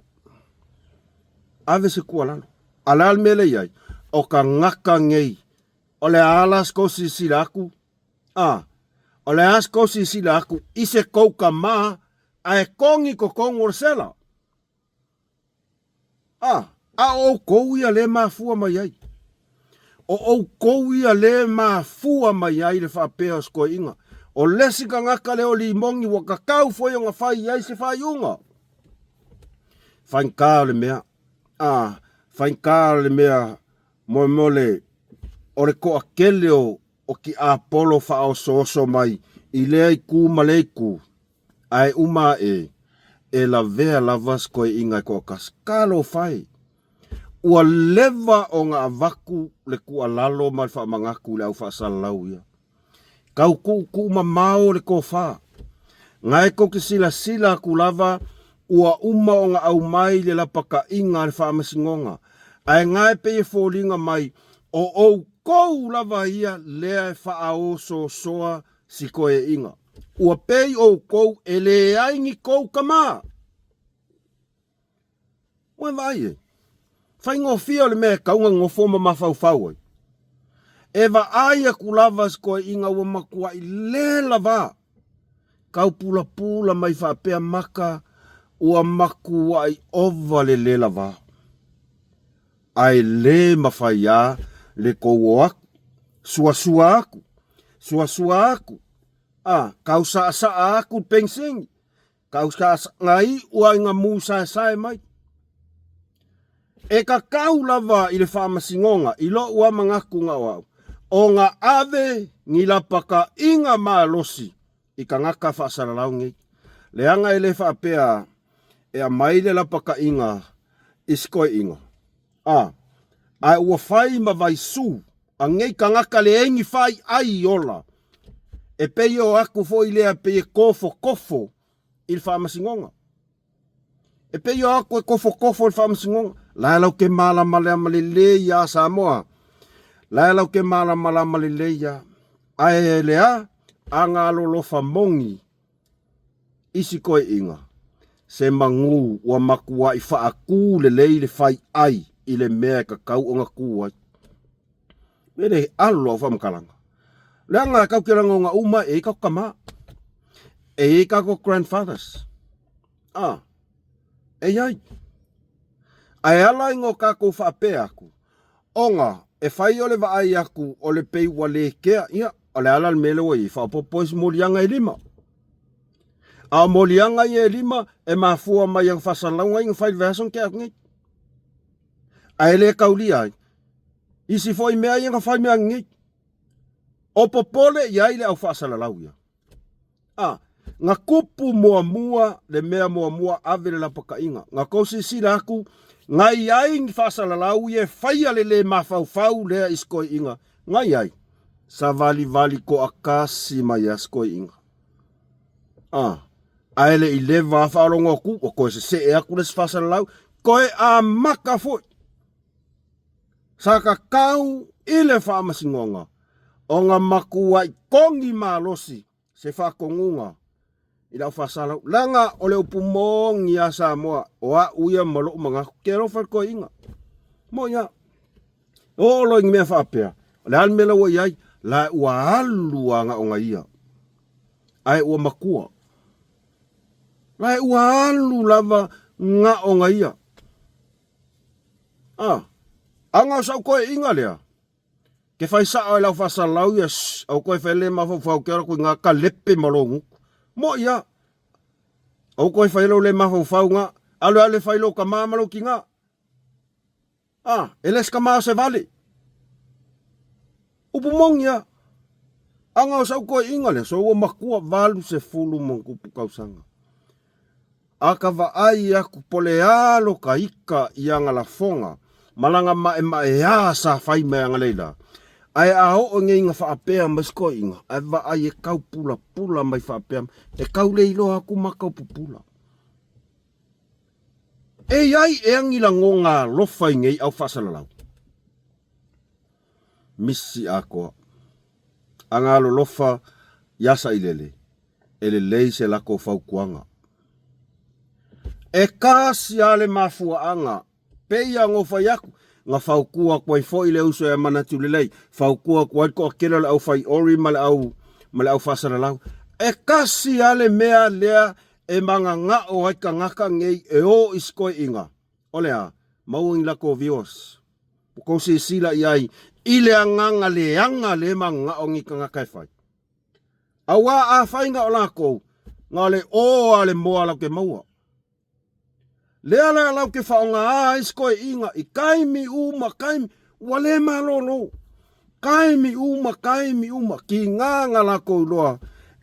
Ave se tuualalo. A le a le mea lea i ai? O tagata nei, o le a la se tou silasila atu? A, o le a se tou silasila atu i se tou tama ae togi totonu o le sela? A, a o outou ia lea e mafua mai ai. O outou ia lea e mafua mai ai le faapea o se toeaiina. O le isi tagata lea o Limoni ua tatau foi ona fai i ai se faaiuga. Faigata o le mea, a, faigata o le mea moemole o le toatele o, o tiapolo faaosooso mai i lea itu ma lea itu. Ae uma aʻe, e lavea lava se toeaiina e toatasi. Talofa e! Ua leva ona avaku le tuualalo ma le faamanatu i le au faasalalau ia. Tau tuutuu mamao le tofa. Nae tou te silasila atu lava ua uma ona aumai le lapataiga a le Faamasinoga, ae nae pei e foliga mai o outou lava ia lea e faaosoosoa si toeaiina. Ua pei outou e leai ni tou tama. Ua e vaai e? Faigofie o le mea e tau na nofo ma mafaufau ai. E vaai atu lava si toeaiina ua matuai le lava. Tau pulapula mai faapea maka ua matuai ova le le lava. Ae le mafai a le tou o atu, suasua atu, suasua atu, a, tau saasaa atu le penisini, Kau sa ngaiʻu ai nga mu saesae mai. E kakau lava i le faamasinoga i loʻu a manatu na o au, o nga ave ni lapataiga malosi i tagata faasalalau nei. Leaga e le faapea e aumai le lapataiga i si toeaina, a, ae ua fai ma vaisu a nei tagata leai ni faiai ola, e pei e o atu foi lea pei e tofotofo i le faamasinoga. E pei e o atu e tofotofo i le faamasinoga. La lau ke malamalama lelei iā Samoa. La lau ke malamalama lelei iā. Ae le a, a alolofa moni isi toeaiina, se magū ua matuai faatū lelei le fai ai i le mea e tatau ona tū ai. E le alo au faamatalaga. Leaga e tatou te lagona uma e i ai tatou tama, e i ai tatou grandfathers. Ah, e i ai. Ae ala ina o tatou faapea atu, ona e fai o le vaai atu o le pei ua le kea, ia, o le ala le mea lea ua i ai, faaopoopo isi moliaga e lima. A o moliaga ia e lima, e mafua mai i faasalalauga ia na fai i le vaiaso na tea atu nei. Ae le taulia ai isi foi mea ia na fai mea nei. O popole i ai le au faasalalau ia. A, na tupu muamua le mea muamua ave le lapataiga. Na tou silasila atu, na i ai ni faasalalau ia e faia le le mafaufau lea i si toeaina. Na i ai, savalivali toatasi mai a si toeaina. A, ae le i leva a faalogo atu, ua toe sesee atu le isi faasalalau, toe amata foi. Sa kakau i le faamasinoga ona matuai togi malosi se faatonuga i lau faasalau, leaga o le upu moni a Samoa, o au ia ma lou manatu, ke alofa i le toeaina. Moni a. E oo loa i ni mea faapea, o le a le mea la ua i ai? La ua alu a na o na ia, ae ua matua. La ua alu lava na o na ia. A, aga o sau toeaina lea, ke fai sao e lau faasalau ia, shh, au koe fai le mafaufau ke ora ku nga ka lepe ma lou gutu. Mo ia, au koe fai lou le mafaufau nga, alu alu e fai lou tama ma lou tina. A, e le se tama o se vale. Upu moni a. Aga o sau toeaina lea, so ua matua 80 ma tupu tausaga. A ka vaai aku po le a lo ka ika i ana lafoga ma lana maemaea sa fai mai ana leila, ae a oo nei ina faapea mai si toeaina, ae vaai e kau pulapula mai faapea, e kau le iloa atu ma kau pupula. E i ai ea ni lagona alofa i nei au faasalalau? Misi atoa. Aga alolofa iā Sailele, e lelei se latou fautuaga. E kasi a le mafuaaga, pei a no fai atu, na fautua atu ai foi le uso ia Manatu Lelei, fautua atu ai le toatele o le au fai ori ma le au ma le au faasalalau. E kasi a le mea lea e magagao ai tagata nei e o i si toeaina, o le a? Maua ni latou viewers. Ua tou silasila i ai i le agaga leaga lea e magagao nei tagata e fai. Auā afai na o lakou, na o le ō a le moa lau ke maua. Lea la lau ke faogaā ai si toeaina i taimi uma taimi, ua le malōlō. Taimi uma taimi uma, kīnā na lakou iloa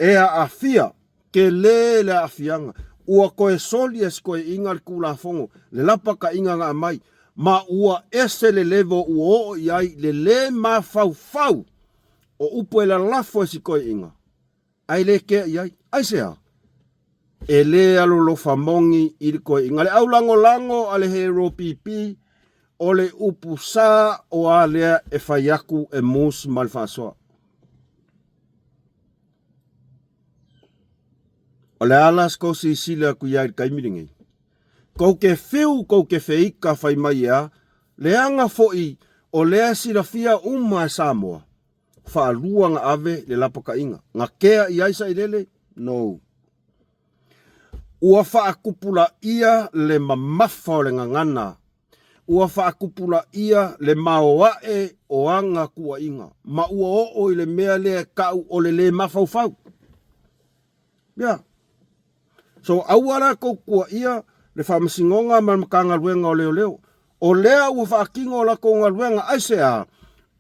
e aafia, telē le aafiaga. Ua toe soli e si toeaina le Tulafono, le lapataiga na aumai. Ma ua ese le level ua oo i ai le lē mafaufau o upu e lalafo e si toeaiina, ae le kea i ai. Aisea? E lē alolofa moni i le toeaiina. Le aulagolago a le Hero PP, o le upu sa o a lea e fai atu e mus ma le faasoa. O le a la se kou silasila atu i ai i le taimi lenei? Kou te fiu, kou te feika fai mai e a, leaga foi o lea e silafia uma e Samoa, faalua na ave le lapataiga. Na kea i ai sailele? No. Ua faatupulaia le mamafa o le gagana Ua faatupulaia le maoae o ana tuuaiga, ma ua oo i le mea lea e tau o le lē mafaufau. Yeah. So, aua la tou tuuaia le Faamasinoga ma le Matagaluega o Leoleo. O lea ua faatino latou galuega, aisea?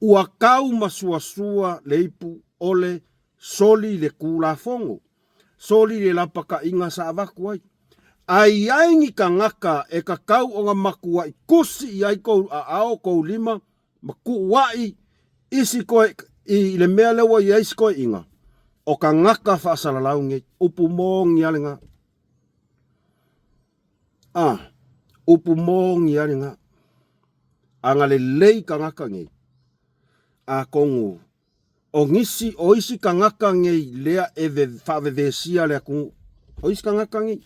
Ua tau ma suasua le ipu o le soli le Tulafono. Soli le lapataiga sa avatu ai. A i ai ni tagata e tatau ona matuai tusi i ai kou aao, kou lima, ma tuuai isi koe i le mea lea ua i ai si toeaina, o tagata faasalalau nei. Upu moni lava lena. A, upu moni lava lena. Agalelei tagata nei, atonu O nisi, o isi tagata nei lea e faavevesia le atunuu. O isi tagata nei.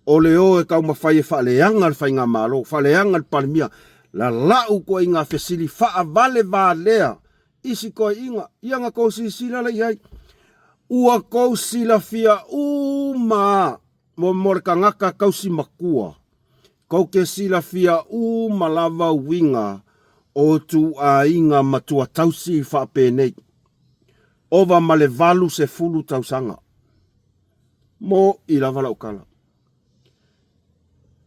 O le o e taumafai e faaleaga le faigamalo, faaleaga le Palemia, lalau toaiga fesili faavalevalea isi toeaiina. Ia na tou silasila la i ai. Ua tou silafia uma mo, mo le tagata tausi matua. Kou te silafia uma lava uiga o ituaiga matua tausi faapenei, ova ma le 80 tausaga. Moʻi lava lau tala.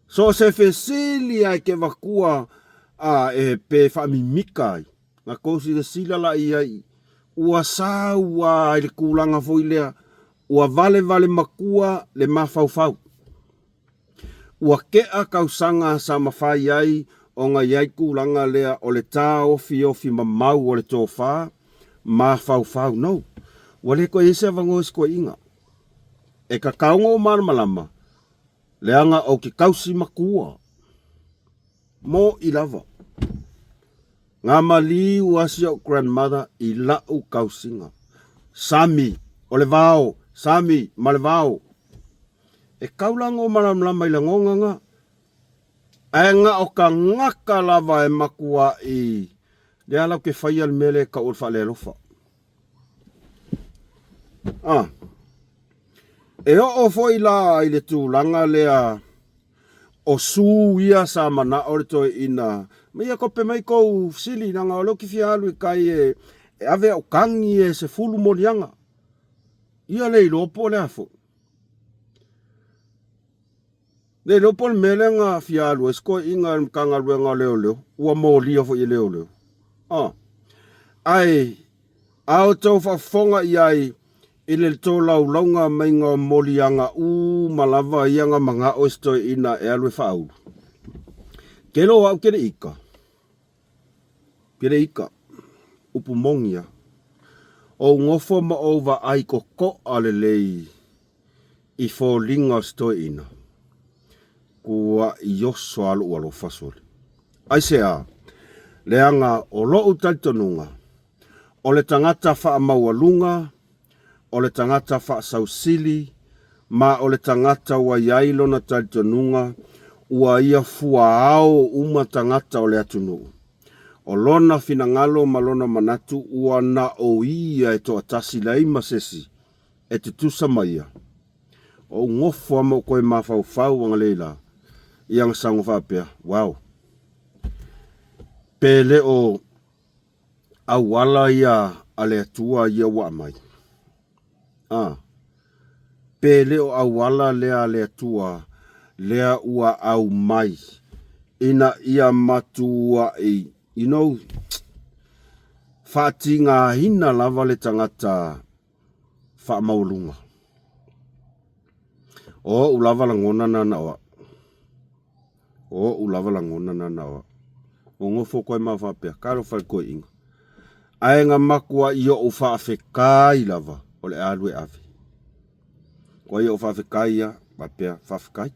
So o se fesili a e ke vatua a e pe faamimika ai, na kou silasila la i ai, ua sau a i le tulaga foi lea, ua valevale matua le mafaufau. Ua tea tausaga sa mafai ai ona i ai tulaga lea o le taofiofi mamau o le tofa mafaufau. No. Ua le toe i ai se avanoa i se toeaina. E tatau ona ou malamalama, leaga ou te tausi matua. Moʻi lava. Nga maliu a si ou grandmother i la'u tausiga. Sami, o le vao, sami ma le vao. E kau la ngo malamalama i lagona nga. Ae nga o tagata lava e matua'i lea lau ke faia le mea lea e tau o le faalealofa. Ah. E oo foi la i le tulaga lea O Sue ia sa manao le toeaina, Ma ia kope mai kou fesili, leaga o lea ou te fia alu i kai e ave au kagi e 10 moliaga. Ia le iloa po o le a foi. Le iloa po o le mea lea na fia alu ai si toeaina i le Matagaluega o Leoleo, ua molia foi e leoleo. Ah. Ae A outou faafofoga i ai i le tolaulauga maiga o moliaga uma lava ia na manao e si toeaina e alu e faaulu. Ke loa au ke le ika. Ke le ika. Upu moni a. Ou nofo ma ou vaai kokoʻa lelei i foliga o si toeaina. Kuaʻi oso a loʻu alofa sole. Aisea? Leaga o loʻu talitonuga, o le tagata faamaualuga, o le tagata faasausili, ma o le tagata ua i ai lona talitonuga ua ia fuaao uma tagata o le atunuu. O lona finagalo ma lona manatu ua na o ia e toatasi leai ma sesi e tutusa ma ia. Ou nofo a ma ou toe mafaufau agalei la i ana sauga faapea, Wow! Pe le o auala ia a le Atua ia ua aumai? A, pe le o auala lea a le Atua lea ua aumai ina ia matua'i, you know, faatigaina lava le tagata faamaualuga. O ou lava lagona na na o au. O oʻu lava lagona nana o au. Ua nofo koe ma faapea, Talofa i le toeaina. Ae na matuai oʻu faafetai lava o le alu e ave. Tuai oʻu faafetai a, faapea, Faafetai.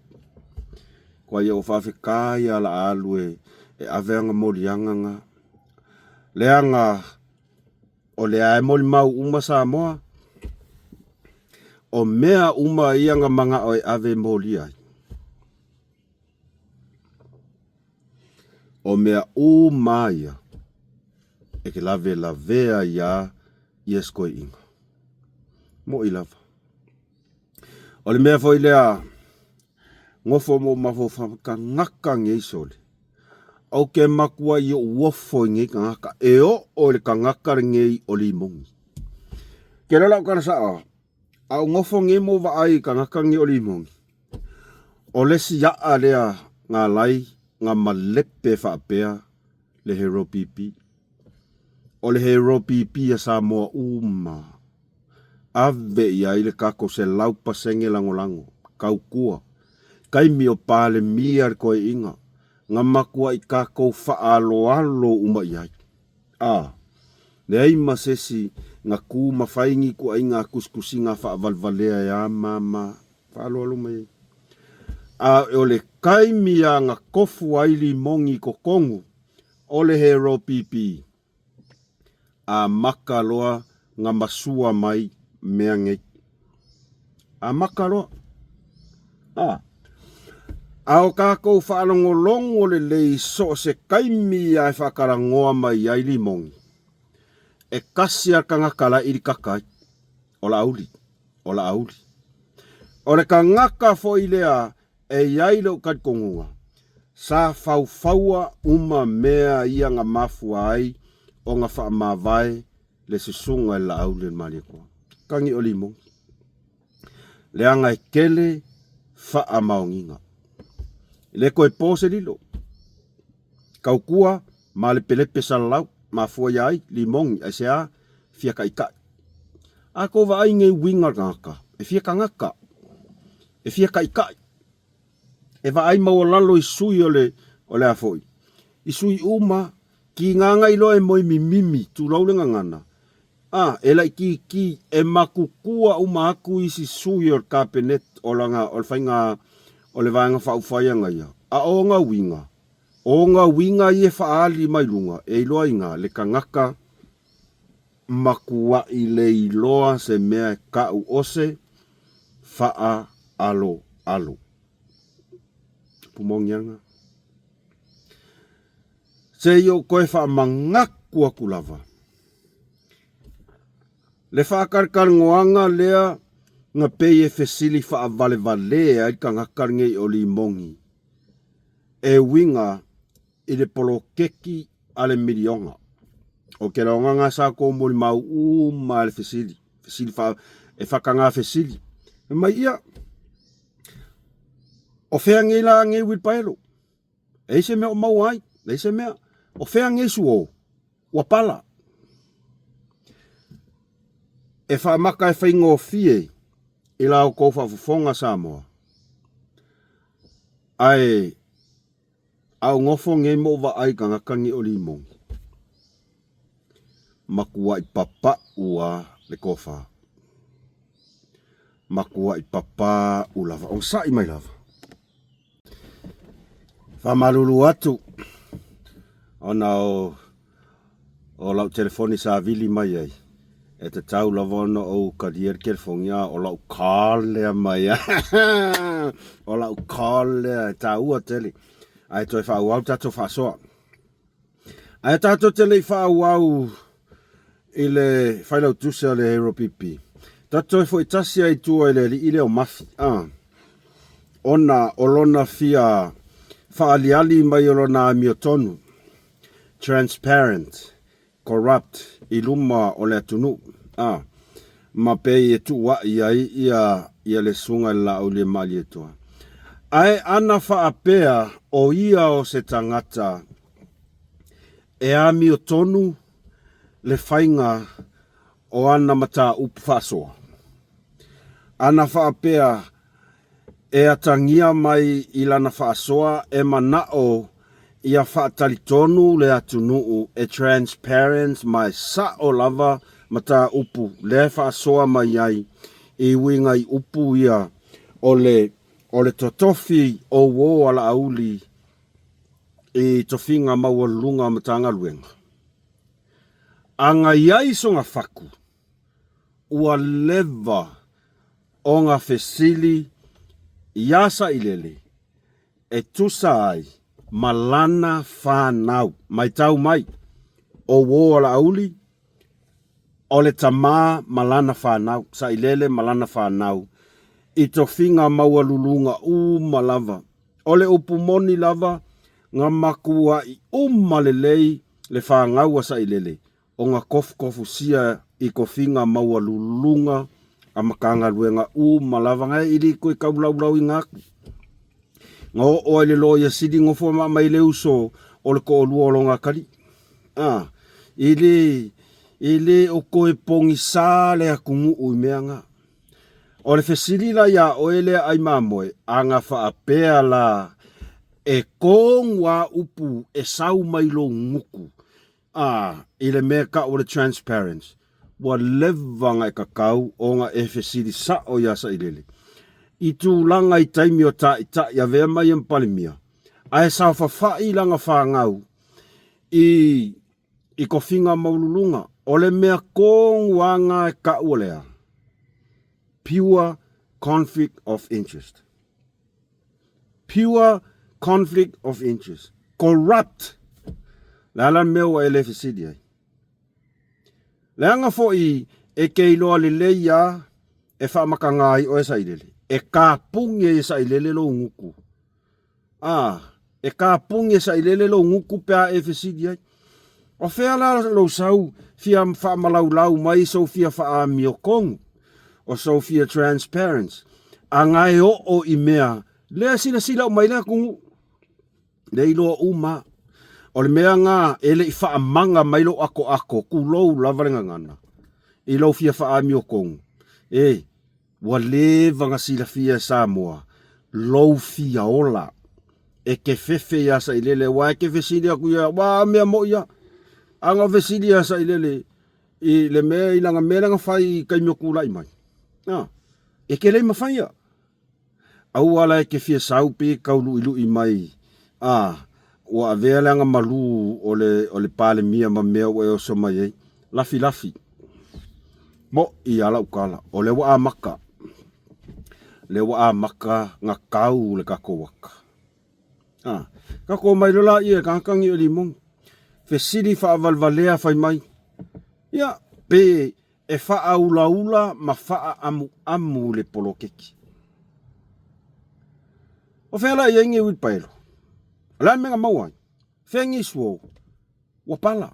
Tuai oʻu faafetai a la alu e ave ana moliaga na. Leaga o lea e molimau uma Samoa, o mea uma ia na manao e ave e molia ai. O mea uma ia e ke lawelavea iā ia si toeaina. Moʻi lava. O le mea foi lea, nofo ma ou mafaufau, tagata nei sole. Ou te matua i ou ofo i nei tagata, e oo i le tagata lenei o Limogi. Ke lola o tala sao, a ou nofo nei ma ou vaai i tagata nei o Limogi, o le isi aʻa lea na alai na malepe faapea le Hero PP. O le Hero PP a Samoa uma. Ave i ai le tatou 100% lagolago, tautua, taimi o Palemia le toeaina, na matuai tatou faaaloalo uma i ai. A, leai ma se isi na tu ma fai ni ituaiga tusitusiga faavalevalea e a mama faaaloalo mai ai. A o le taimi a na tofu ai Limogi i totonu o le Hero PP, amata loa na masua mai mea nei. Amata loa. A, a o tatou faalogologo lelei so o se taimi a e faatalanoa mai ai Limogi, e tasi a le tagata la e ilikata ai, o Laauli, o Laauli. O le tagata foi lea E i ai lou talitonuga, sa faufaua uma mea ia na mafua ai ona faamavae le susuga i le Laauli o le Malietoa. Tagi o Limogi. Leaga e tele faamaoniga. E le toe po se lilo. Tautua malepelepe salalau, mafua ia ai, Limogi, aisea? Fia taitai. A tou vaai nei uiga o le tagata, e fia tagata, e fia taitai, e vaai maualalo i sui o le, o le a foi, i sui uma, kigaga iloa e moe mimimi, tulou le gagana, a, e laitiiti, e matutua uma atu isi sui o le Kapeneta, o lana, o le faiga, o le Vaega Faaupufai ana ia, a o ona uiga, o ona uiga ia e faaali mai luga, e iloa iga le tagata Matuaʻi le iloa se mea e kaʻu ose faaaloalo. Pumogiaga. Se i ou toe faamanatu atu lava le faatalitalinoaga lea na pei e fesili faavalevalē ai le tagata lenei o Limogi e uiga i le poloketi a le miliona. O ke laogaga sa kou molimau uma le fesili, fesili fa, e whakangā fesili. E mai ia, o whea ngei la ngei wilpaelo? E ise mea o mau ai, e ise mea, o whea ngei suo, ua pala. E whaamaka e whaingofie i la o kou whaafofonga Samoa. Ae, A o nofo nei ma ou vaai i tagata nei o Limogi, matuai papaʻu a le tofa. Matuai papaʻu lava, onosai mai lava. Faamalulu atu ona o O lau telefoni sa vili mai ai, e tatau lava ona ou kalia le telefoni, a o lau call lea mai o lau call lea e taua tele. Ae toe faaauau tatou faasoa. Ae tatou te le i faaauau i le failautusi a le Hero PP. Tatou toe foi tasi ai i tua i le alii lea o Mafi, a, ona o lona fia faaaliali mai o lona amiotonu. transparent, corrupt i luma o le atunuu a ma pei e tuuaʻi ai ia ia le Susuga i le Laauliamalietoa. Ae ana faapea o ia o se tagata e amiotonu le faiga o ana mataupu faasoa, ana faapea. E atagia mai i lana faasoa e manao ia faatalitonu le atunuu e transparent ma e sao lava mataupu lea e faasoa mai ai i uiga i upu ia o le o le totofi o uo a Laauli i tofiga maualuluga o Matagaluega. A na i ai sona faku, ua leva ona fesili iā Sailele e tusa ai ma lana fanau. Matau mai, o uo a Laauli, o le tama ma lana fanau, Sailele ma lana fanau, i tofiga maualuluga uma lava. O le upu moni lava, na matua'i uma lelei le fanau a Sailele, ona kofukofusia i tofiga maualuluga a Matagaluega uma lava na e ili toe taulaulauina atu. Na oo ai le Loia Sili nofo ma mai le uso o le toalua o lona atalii. A, e le, e le o toe pogisa le atunuu i mea na. O le fesili la iā oe lea ai mamoe, a na faapea la e tonu a upu e sau mai lou gutu, A, i le mea tau o le transparent, ua leva ona e tatau ona e fesili sao iā Sailele i tulaga i taimi o Taitai avea mai e ma Palemia, ae saofafai lana fanau i i tofiga maualuluga. O le mea tonu lava na e tau o le a? Pure conflict of interest. Pure conflict of interest. Corrupt! Le a la le mea ua e le fesili ai? Leaga foi e ke iloa lelei a e faamatagā ai oe Sailele. E kapuni ai e Sailele lou gutu. A, e kapuni e Sailele lou gutu pe a e fesili ai. O fea la lou sau fia faamalaulau mai sou fia faaamiotonu, o sou fia transparent, a na e oo i mea lea silasila uma ai le atunuu, lea iloa uma. O le mea na e le i faamaga mai lou atoato, tulou lava le gagana, i lou fia faaamiotonu, e Ua leva ona silafia e Samoa lou fia ola e te fefe iā Sailele aua e te fesili atu ia aua o mea moi ia. A na fesili iā Sailele i le mea i lana mea lea na fai i taimi o tulai mai, a, e te le i mafaia. Aua la e te fia sau pe tau luʻiluʻi mai, a, ua avea le agamalu o le, o le Palemia ma mea ua e oso mai ai. Lafilafi. Moʻi a lau tala, o lea ua amata, lea ua amata na kau le tatou aka. A, tatou omai loa laia e tagata ni o limoni. Fesili faavalevalea fai mai, ia, pe e faaulaula ma faaamuamu le poloketi. O fea la i ai nei uilipaelo? O le a le mea na maua ai? Fea nei suo? Ua pala.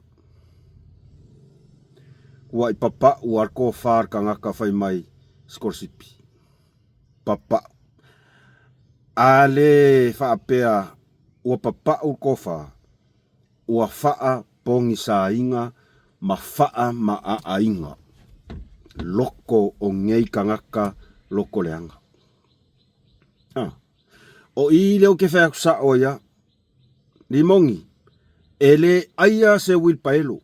Ua i papau a le tofa le tagata fai mai sikolasipi. Papau. A le faapea ua papau le tofa, ua faa pogisaina ma faa maaaina loko o nei tagata loko leaga. A. O i lea ou te fai atu sao ai a. Limoni, e le aia se uilipaelo.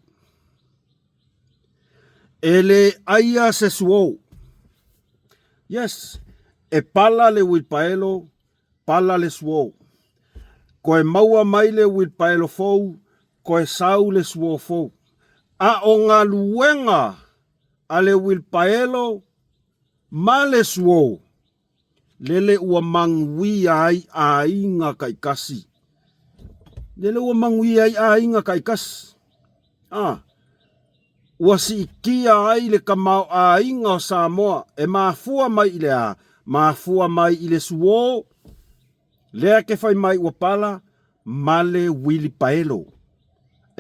E le aia se suo. Yes, e pala le uilipaelo, pala le suo. Koe maua mai le uilipaelo fou, koe sau le suo fou. A o galuega a le uilipaelo ma le suo, Lele ua manuia ai aiga taitasi. Lele ua manuia ai aiga taitasi. A, ua siitia ai le tamaoaiga o Samoa e mafua mai i le a? Mafua mai i le suo, lea ke fai mai ua pala, ma le uilipaelo.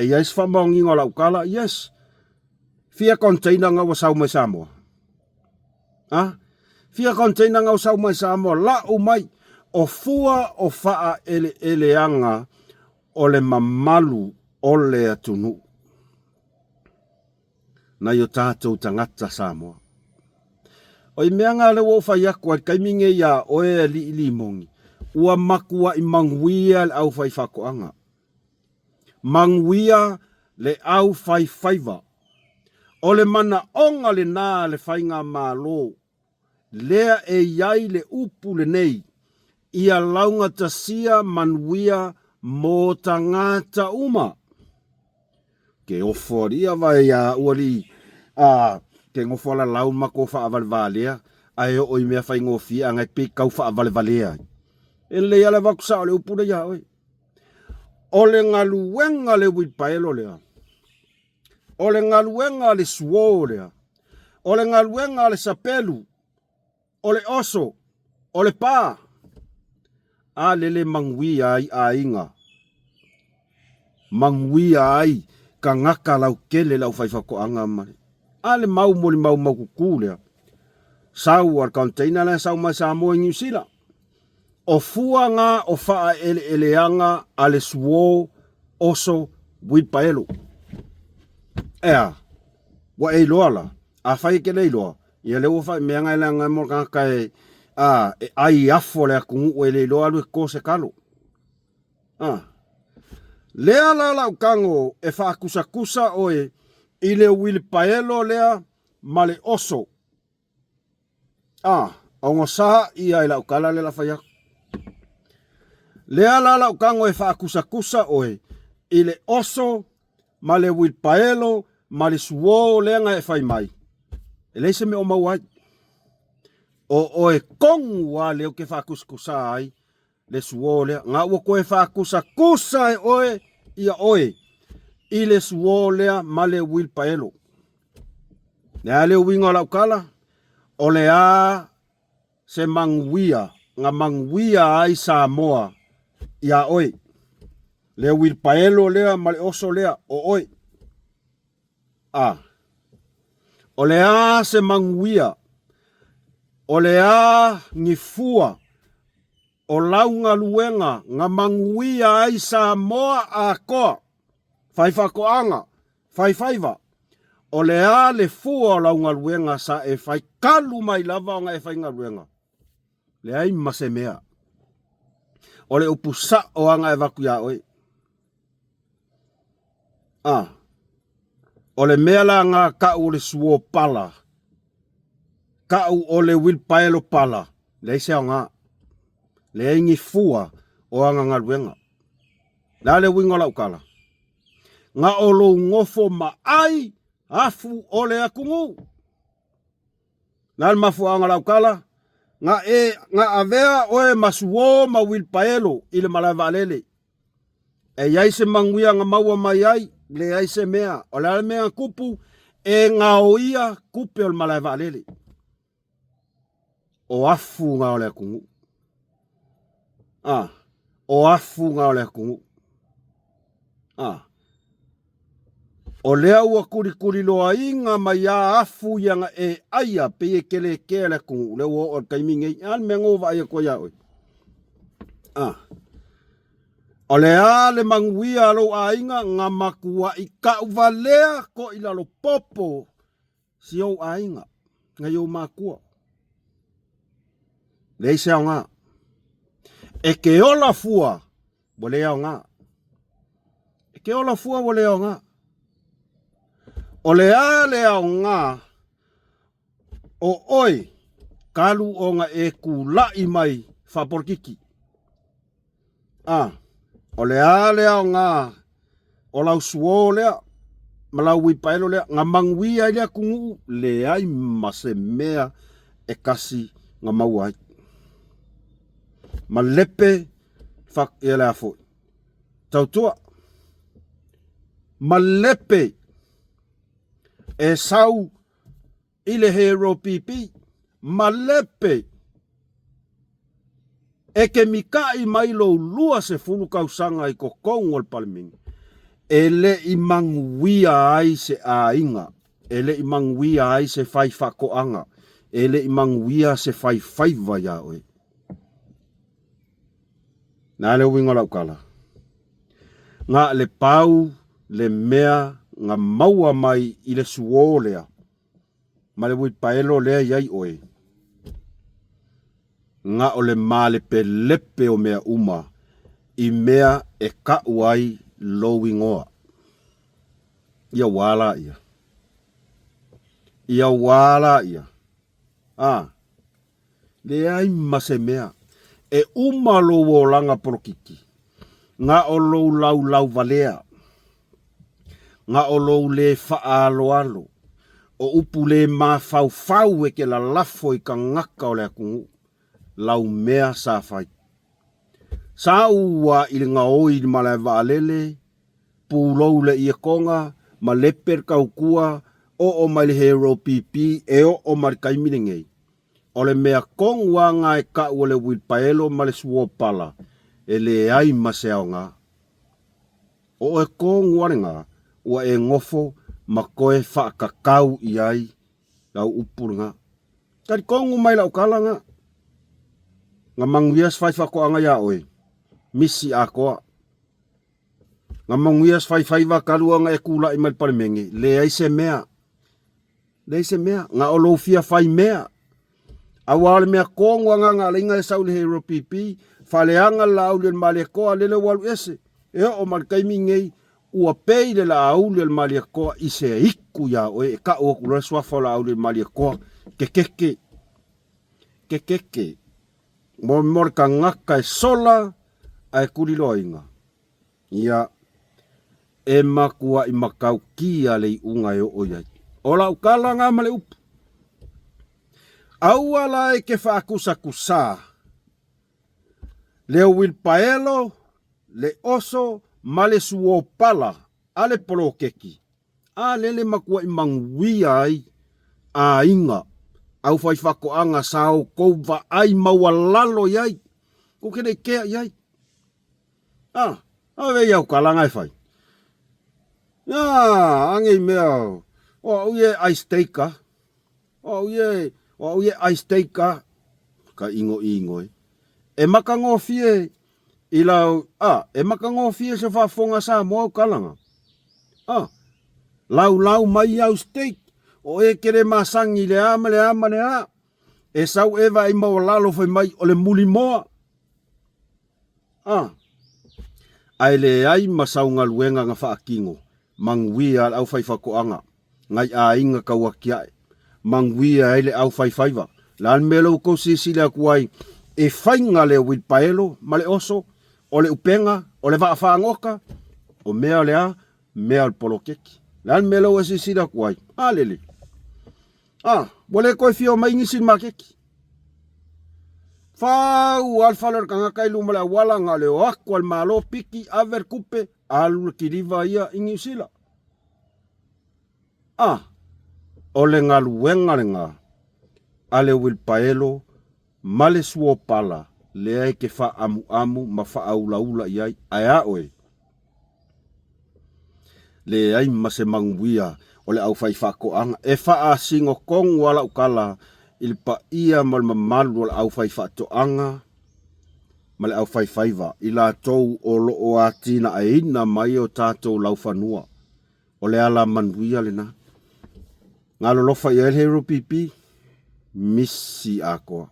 E i ai se faamaoniga o lau tala? Yes. Fia container nga ua sau mai Samoa? A, fia container nga ua sau mai Samoa, lau mai, o fua o faaeleeleaga o le mamalu o le atunuu nai o tatou tagata Samoa. O i mea nga lea ua ou fai atu ai i le taimi nei iā oe e alii Limoni, ua matuai manuia le aufaifaatoaga. Manuia le aufaifaiva. O le manaoga lena a le Faigamalo lea e i ai le upu lenei, ia laugatasia manuia mo tagata uma. Ke ofo alii a vae ia au alii a ke nofo ala lau ma ko faavalevalea ae oo i mea faigofie a ngai pei kau faavalevalea ai. E lelei lava le avatu sao o le upu lea ia oe. O le galuega le uilipaelo lea, o le galuega le suo lea, o le galuega le sapelu, o le oso, o le pa, a lele manuia ai aiga, manuia ai tagata lautele le aufaifaatoaga ma le, a le mau molimau maututu lea, sau a le container la e sau mai Samoa i Niu Sila, O fua nga o faaeleeleaga a le suo oso uilipaelo. Ea, ua e iloa la, afai e te le iloa, ia lea ua fai mea nga e leaga ai mo le tagata e, a, e ai afo le atunuu e le iloa alu e toto se kalo. A. Lea la lau tago e faatusatusa oe i le uilipaelo lea ma le oso. A, ogosā ia i lau tala lea la fai atu. Lea la lau tago e faakusatusa oe i le oso ma le uilipaelo ma le suo lea na e fai mai, e leai se mea o maua ai. O oe tonu lava lea ou te faakusatusa ai le suo lea. Ga ua toe faakusakusa e oe ia oe i le suo lea ma le uilipaelo. Le a le uiga o lau tala? O le a se manuia na manuia ai Samoa iā oe? Le uilipaelo lea ma le oso lea o oe. A. O le a se manuia? O le a ni fua o lau galuega na manuia ai Samoa atoa, fai faatoaga, fai faiva? O le a le fua o lau galuega sa e fai talu mai lava ona e faigaluega? Leai ma se mea. O le upu sa'o lava na e avatu iā oe. A. O le mea la na ta'u o le suo pala, ta'u o le uilipaelo pala, leai se aoga. Leai ni fua o ana galuega. Le a le uiga o lau tala? Na o lou nofo ma ai afu o le atunuu. Na le mafuaaga o lau tala, na e, na avea oe ma suo ma uilipaelo i le malae vaalele. E i ai se manuia na maua mai ai? Leai se mea. O le a le mea na tupu? E gaoia tupe o le malae vaalele. O afu na o le atunuu. A, o afu na o le atunuu. A, o lea ua tulituliloaina mai a afu ia na e aia pei e te le kea le atunuu, lea ua oo i le taimi nei. A le mea na ou vaai atu ai ia oe? A, o le a le manuia a lou aiga na matuai tauvalea koʻi lalo popo si ou aiga, nai ou matua. Leai se aoga. E ke ola fua, ua le aoga. E ke ola fua, ua le aoga. O le a le aoga o oe talu ona e tula'i mai faapolokiki? A, o le a le aoga o lau suo lea ma lau uipaelo lea na manuia ai le atunuu? Leai ma se mea e kasi na maua ai. Malepe fa, ia le a foi. Tautua. Malepe e sau i le Hero PP, malepe e ke mikaʻi mai lou 20 tausaga i totonu o le Palemene, e le i manuia ai se aiga, e le i manuia ai se fai faatoaga, e le i manuia se fai faiva iā oe. Na le uiga o lau tala? Na le pau le mea na maua mai i le suo lea ma le uipaelo lea i ai oe. Na o le malepelepe o mea uma i mea e kaʻu ai lou igoa. Ia ua ala ia. Ia ua ala ia. A, leai ma se mea e uma lou olaga polokiki, na o lou laulau valea, na o lou lē faaaloalo, o upu lē mafaufau e ke lalafo i kagaka o le atunuu, lau mea sa fai. Sa ua i le gaoi i le malae vaalele, pulou le ietoga, ma lepe le tautua, oo mai le Hero PP e oo mai le taimi lenei. O le mea tonu lava na e tau o le uilipaelo ma le suopala, e leai ma se aoga. O oe tonu lava lena ua e nofo ma toe faatatau i ai lau upu lena. Talitonu mai lau tala na, na manuia se faifaatoaga ia oe, misi atoa. Na manuia se faifaiva talu ona e tulai mai le Palemene, leai se mea. Leai se mea, na o lou fia fai mea. Aua o le mea tonu a na alaiga e sau i le Hero PP, faaleaga le Laauli o le Malietoa lele ua alu ese. E oo mai le taimi nei, ua pei le Laauli o le Malietoa i se itu iā oe e tau atu loa le suafa o Laauli o le Malietoa, kekeke, kekeke. Mo, mo le tagata e sola ae tuliloaina. Ia, e matuai matautia le iuga e oo i ai. O lau tala na ma le upu. Aua la e ke faakusakusa le uilipaelo, le oso ma le suopala a le poloketi, a lele matuai manuia ai aiga aufaifatoaga sa outou vaai maualalo i ai, tou te le i kea i ai. Ah, ave i au kalanga e fai. Ah, ange i mea, o au ie ice steak ah. O au ie, o au ie ice steak ah. Ka ingo ingo e. E makagofie i lau, ah, e makagofie se faafofoga Samoa au kalanga. Ah, laulau mai au steak, o e kele masangi le a ma le a ma le a. E sau e vaai maualalo fai mai o le mulimoa. A. Ae leai ma sau galuega na faatino, manuia a le aufaifatoaga, nai aiga tauatiae, manuia ai le aufaifaiva. Le a le mea lea ua outou silasila atu ai e faiga le uilipaelo ma le oso, o le upega, o le vaa fagota, o mea o le a? Mea o le poloketi. Le a le mea lea ua e silasila atu ai? A lele. A, ua le toe fia omai nisi i le maketi. Fau lava le fale o le tagata i luma o le auala, na o le o atu a le Malo, piki, ave le tupe, alu le kiliva ia i Niu Sila. A, o le galuega lena a le uilipaelo ma le suopala lea e te faaamuamu ma faaulaula i ai. Ae a oe? Leai ma se manuia o le aufaifaatoaga e faasinotonu a lau tala i le paia ma le mamalu o le aufaifaatoaga ma le aufaifaiva, i latou o lo o atinaeina mai o tatou laufanua. O le ala manuia lena. Na alolofa i ai le Hero PP, misi atoa.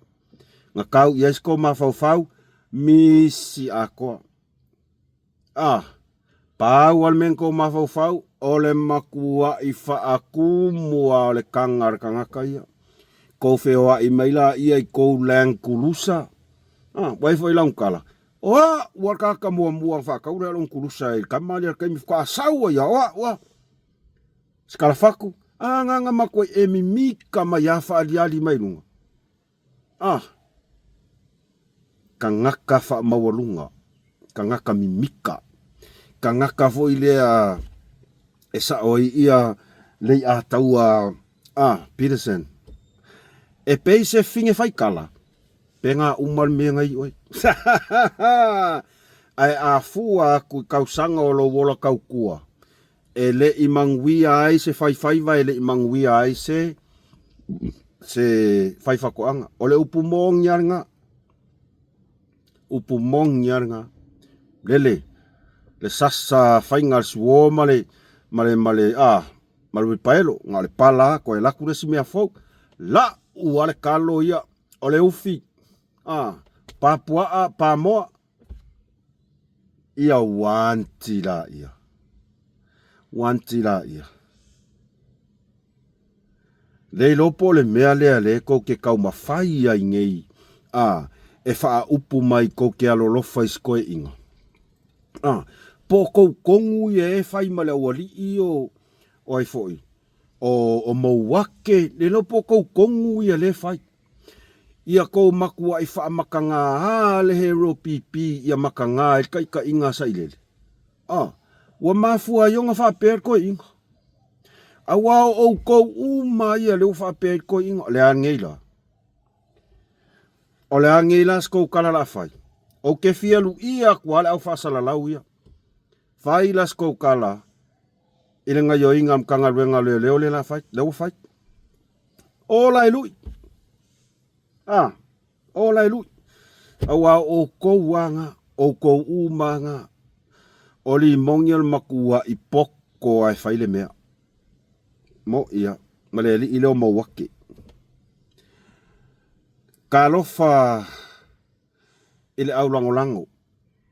Na tau i ai se mafaufau, misi atoa. Ah, pau a le mea na tou mafaufau, o le matuaʻi faatumu a o le taga a le tagata ia. Tou feoaʻi mai laia i tou Land Cruiser. Ah, ua i ai foi lau tala, o a'u a le tagata muamua na faatau lea Land Cruiser i le tama lea i le taimi faatoa sau ai a, o a'u a. Se kalafatu, a agaga matuai e mimika mai a faaaliali mai luga. Ah! Tagata faamaualuga, tagata mimika, tagata foi lea e sao ai ia Leiataua ah, Peterson. E pei se fine faikala, pe ga uma le mea nai oe. Ae a fua atu i tausaga o lou ola tautua, E le i manuia ai se faifaiva, e le i manuia ai se se faifatoaga. O le upu moni lava lena. Upu moni lava lena. Lele, le sasa faiga le suo ma le ma le ma le a ma le uipaelo, na o le pala toe laku le isi mea fou. Lau lava le kalo ia, o le ufi. A, papuaa, pamoa. Ia uanti laia. Uanti laia. Le iloa po o le mea lea le kou ke taumafai ai nei a e faaupu mai kou ke alolofa i sikoeʻiga. A, po o kou kogu ia e fai ma le aualii o, o ai foi, o, o Mouake, le iloa po o kou kogu ia le fai. Ia kou makuaʻi faamakagā a le hero pipi ia makagā i le kaʻikaʻiga a Saʻilele. A, ua mafua ai ona faapea i le koeʻiga. Auā o ʻoukou uma ia lea ua faapea ai le koeʻiga, o le a nei la? O le a nei la se kou kala la fai? Ou ke fia luʻia aku a le au faasalalau ia. Fai la se kou kala i le gaioiga a Matagaluega o Leoleo lea la fai, lea ua fai. Ola e lui. A, ola e lui. Auā o ʻoukou aga, ʻoukou uma aga, o limogi o le makuaʻi poko a e fai le mea. Mo ia, ma le aliʻi lea o Mauake. Talofa i le aulagolago.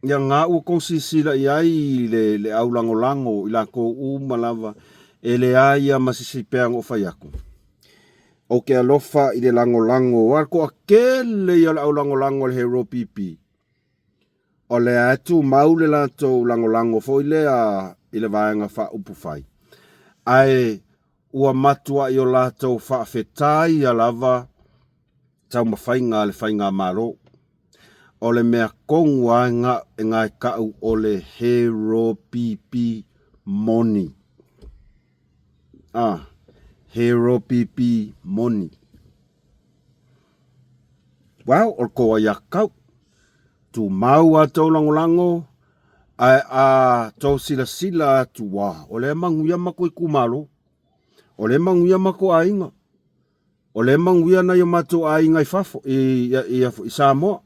Ia ga ua kou silasila i ai i le, le aulagolago i lakou uma lava e leai ia ma sisi pea na ou fai aku. Ou ke alofa i le lagolago a le toatele ia o le aulagolago a le Hero PP. O lea e tumau le latou lagolago foi lea i le vaega faaupufai. Ae ua matuai o latou faafetai ia lava taumafaiga a le Faigamalo. O le mea tonu a e gaetau o le hero pipi moni. Ah, hero pipi moni. Well, o le kou aiatatau. Tumau a tou lagolago, ae a tou silasila atu, ua, o lea e manuia matou itumalo. O lea e manuia matou aiga. O lea e manuia nai o matou aiga i fafo, i, i, i, i Samoa.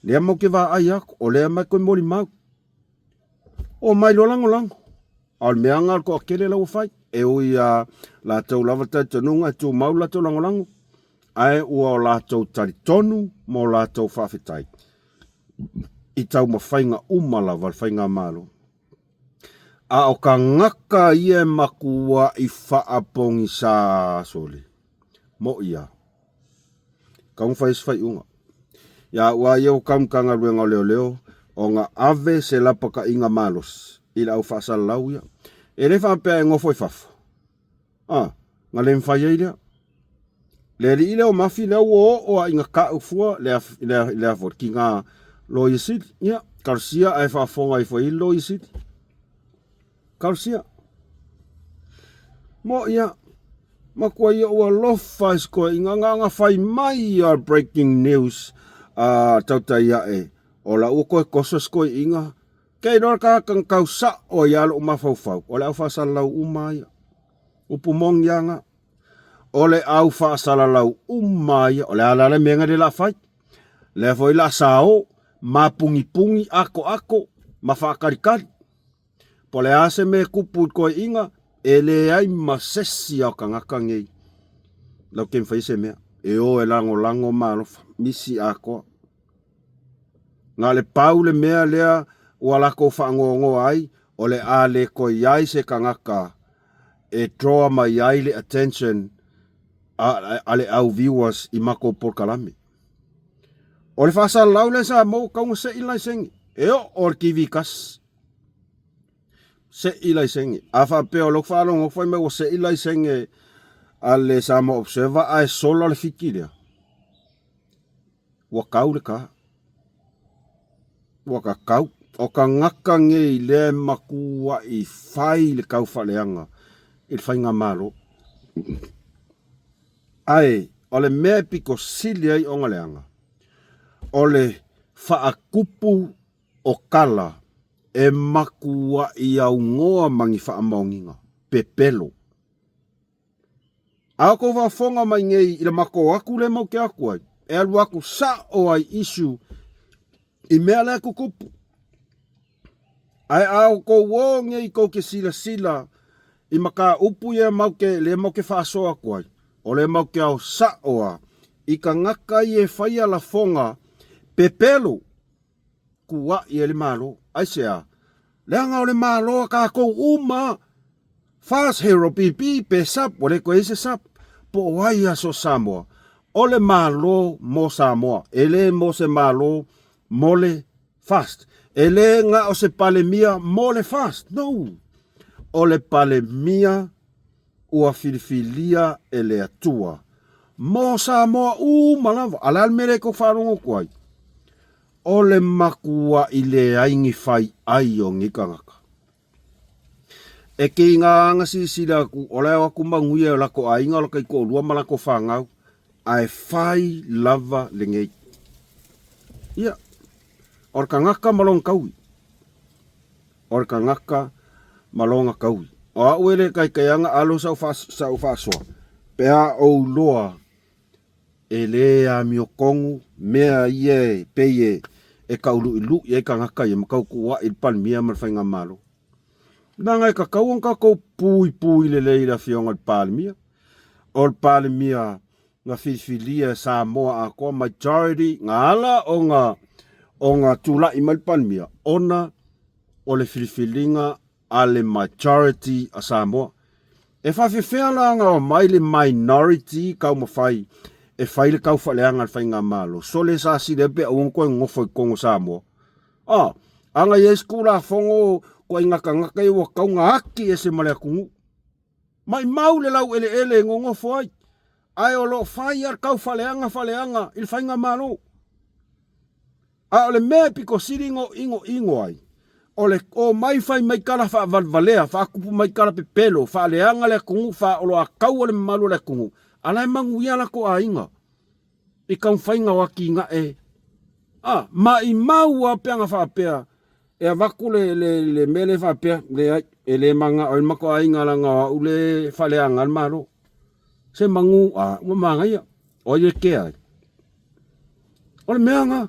Lea matou te vaai atu, o lea matou te molimau. O mai loa lagolago. A o le mea lena o le toatele la ua fai. E ui a latou lava talitonuga e tumau le latou lagolago, ae ua o latou talitonu ma o latou faafetai i taumafaiga uma lava a le Faigamalo. A o tagata ia e matuai faapogisā sole, moʻi a. Kau na fai se faaiuga. Ia au lava ia ua kau Matagaluega o Leoleo ona ave se lapataiga malosi i le au faasalalau ia. E le faapea e nofo i fafo. A, na le mafai ai lea. Le alii lea o Mafi lea ua oo lava ina tau fua le le le le tiga Loia Sili. Ia, talosia ae faafofoga ifo i le Loia Sili. Talosia. Mo ia, matua ia ua alofa i se toeaiga na ona fai mai a breaking news a tautai ae o la ua toe toso se toeaiga. Ke iloa le tagata na tau sao ai lava lou mafaufau, o le au faasalalau uma ia. Upu moni lava na. O le au faasalalau uma ia, o le a la le mea na le la fai. Lea foi la sao, mapugipugī atoato ma faatalitali. Po o le a se mea e tupu i le toeaiina, e leai ma sesi a o tagata nei lau te mafai se mea e o e lagolago ma alofa misi atoa. Na o le pau le mea lea ua latou faanoanoa ai, o le a le toe i ai se tagata e draw mai ai le attention a le au viewers i matou polokalame. O le faasalalau lea sa maua tau na sei laisene. E oo le TV tasi. Sei laisene. A faapea o lou faalogo fai mai ua sei laisene a le Samoa Observer ae sola le fiki lea. Ua kau le ka. Ua kakau. O tagata nei lea e matuai fai le taufaaleaga i le faigamalo. Ae o le mea e pito sili ai ona leaga, o le faatupu o tala e matuai aunoa ma ni faamaoniga pepelo. A outou faafofoga mai nei i le matou atu lea matou te atu ai, e alu atu sao ai issue i mea la e tutupu. Ae a outou o nei tou te silasila i mataupu ia matou te, lea matou te faasoa atu ai, o lea matou te ao sao lava i tagata ia e faia lafoga. Pepelo, kuaʻi ai le Malo. Aisea? Leaga o le Malo a kākou uma. FAST, Hero PP, pe sub, ua le koe ai se sub. Po o ai aso Samoa? O le Malo mo Samoa, e le mo se Malo mo le FAST. E le ga o se Palemia mo le FAST. No! O le Palemia ua filifilia e le Atua mo Samoa uma lava. A le a le mea lea e kou faalogo atu ai? O le makuaʻi leai ni fai ʻai o nei tagata. E kiga ana silasila atu, o la e o atu manuia e o latou aiga, o latou toalua ma latou fanau, ae fai lava lenei. Ia, o le tagata ma lona taui. O le tagata ma lona taui. O au e le taitai ana alo sau faasoa, pe a ou iloa e le amiotonu mea ia e pei e tauluilu'i ai tagata ia ma tautua'i i le Palemia ma le Faigamalo. Leaga e tatau ona tatou puipui lelei i le Afioga i le Palemia. O le Palemia na filifilia e Samoa atoa, majority, na ala ona tulai mai le Palemia ona o le filifiliga a le majority a Samoa. E faafefea la ona omai le minority taumafai e fai le taufaaleaga a le Faigamalo? Sole sa sili ai pe aua na toe nonofo i totonu o Samoa. A, ana i ai se Tulafono ituaiga tagata ia ua tatau ona ati ese ma le atunuu. Maimau le laueleele e nonofo ai, ae o lo o fai lava le taufaaleaga faaleaga i le Faigamalo. A o le mea e pito sili ona inoino ai, o le omai fai mai tala faavalevalea, faatupu mai tala pepelo, faaleaga le atunuu, faaoloataua le mamalu o le atunuu, a la e manuia latou aiga i taumafaiga o atinae. A, maimau lava pe ana faapea e avatu le, le, le mea lea faapea, leai, e le manao ai le matou aiga leaga o au le faaleaga le Malo. Se manu, a, ua manaia, o ai e kea ai? O le mea na,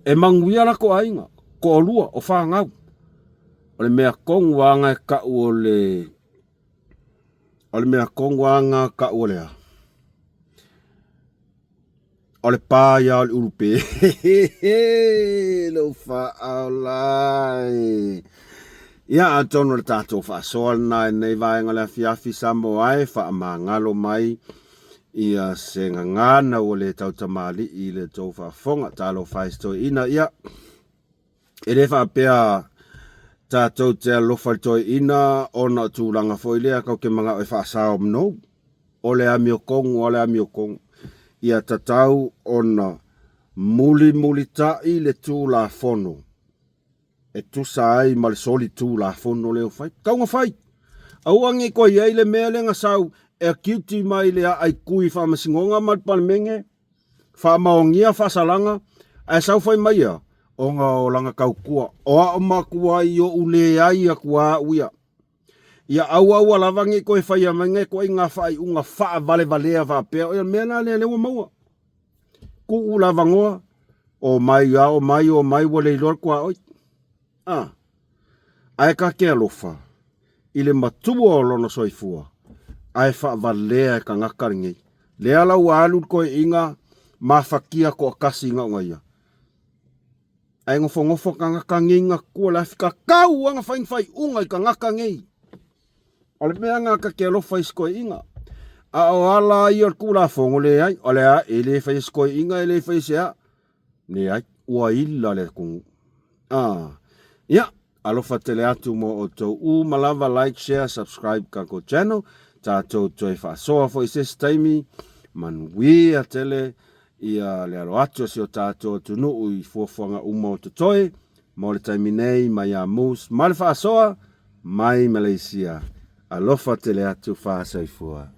e manuia latou aiga, toalua, o fanau. O le mea tonu lava na e tau o le, o le mea tonu lava na tau o le a? O le pa ia o le ulupe. Lou faaola e. Ia, atonu o le tatou faasoa lena i lenei vaega o le afiafi Samoa e faamagalo mai ia se gagana ua le tautamalii i le tou faafofoga. Talofa e se toeaina. Ia, e le faapea tatou te alofa i le toeaina ona o tulaga foi lea tatou te manao e faasao no. O le amiotonu a le amiotonu. Ia tatau ona mulimulita'i le Tulafono e tusa ai ma le solitulafono lea ua fai. Tau na fai! Aua ne i toe i ai le mea lea na sau e akiuti mai le aai kui faamasinoga ma le Palemene, faamaonia faasalaga, ae sau fai mai ia, ona o lana tautua, o a'u matuai oʻu leai atu lava au ia. Ia aua aua lava ne i toe faia mai nai ituaiga faaiuga faavalevalea faapea, o le mea la lea lea ua maua. Tuu le avanoa, omai a omai omai ua le iloa le tuaoi. A, ae ta te alofa i le matua o lona soifua, ae faavalea e tagata lenei. Lea la ua alu le toeaina mafatia toatasi na ona ia. Ae nofonofo tagata nei na tua le afi tatau ana fai ni faaiuga i tagata nei. O le mea na ta te alofa i si toeaina. A o ala ia o le Tulafono, leai, o le a, e le faia se toeaina, e le faia se a. Leai, ua ila le atunuu. Ah, ia, alofa tele atu mo outou uma lava, like, share, subscribe tatou channel. Tatou toe faasoa foi i se isi taimi, manuia tele ia le alo atu o si o tatou atunuu i fuafuaga uma o totoe mo le taimi nei mai ia Moose ma le faasoa mai Malaysia. Alofa tele atu, faasoifua.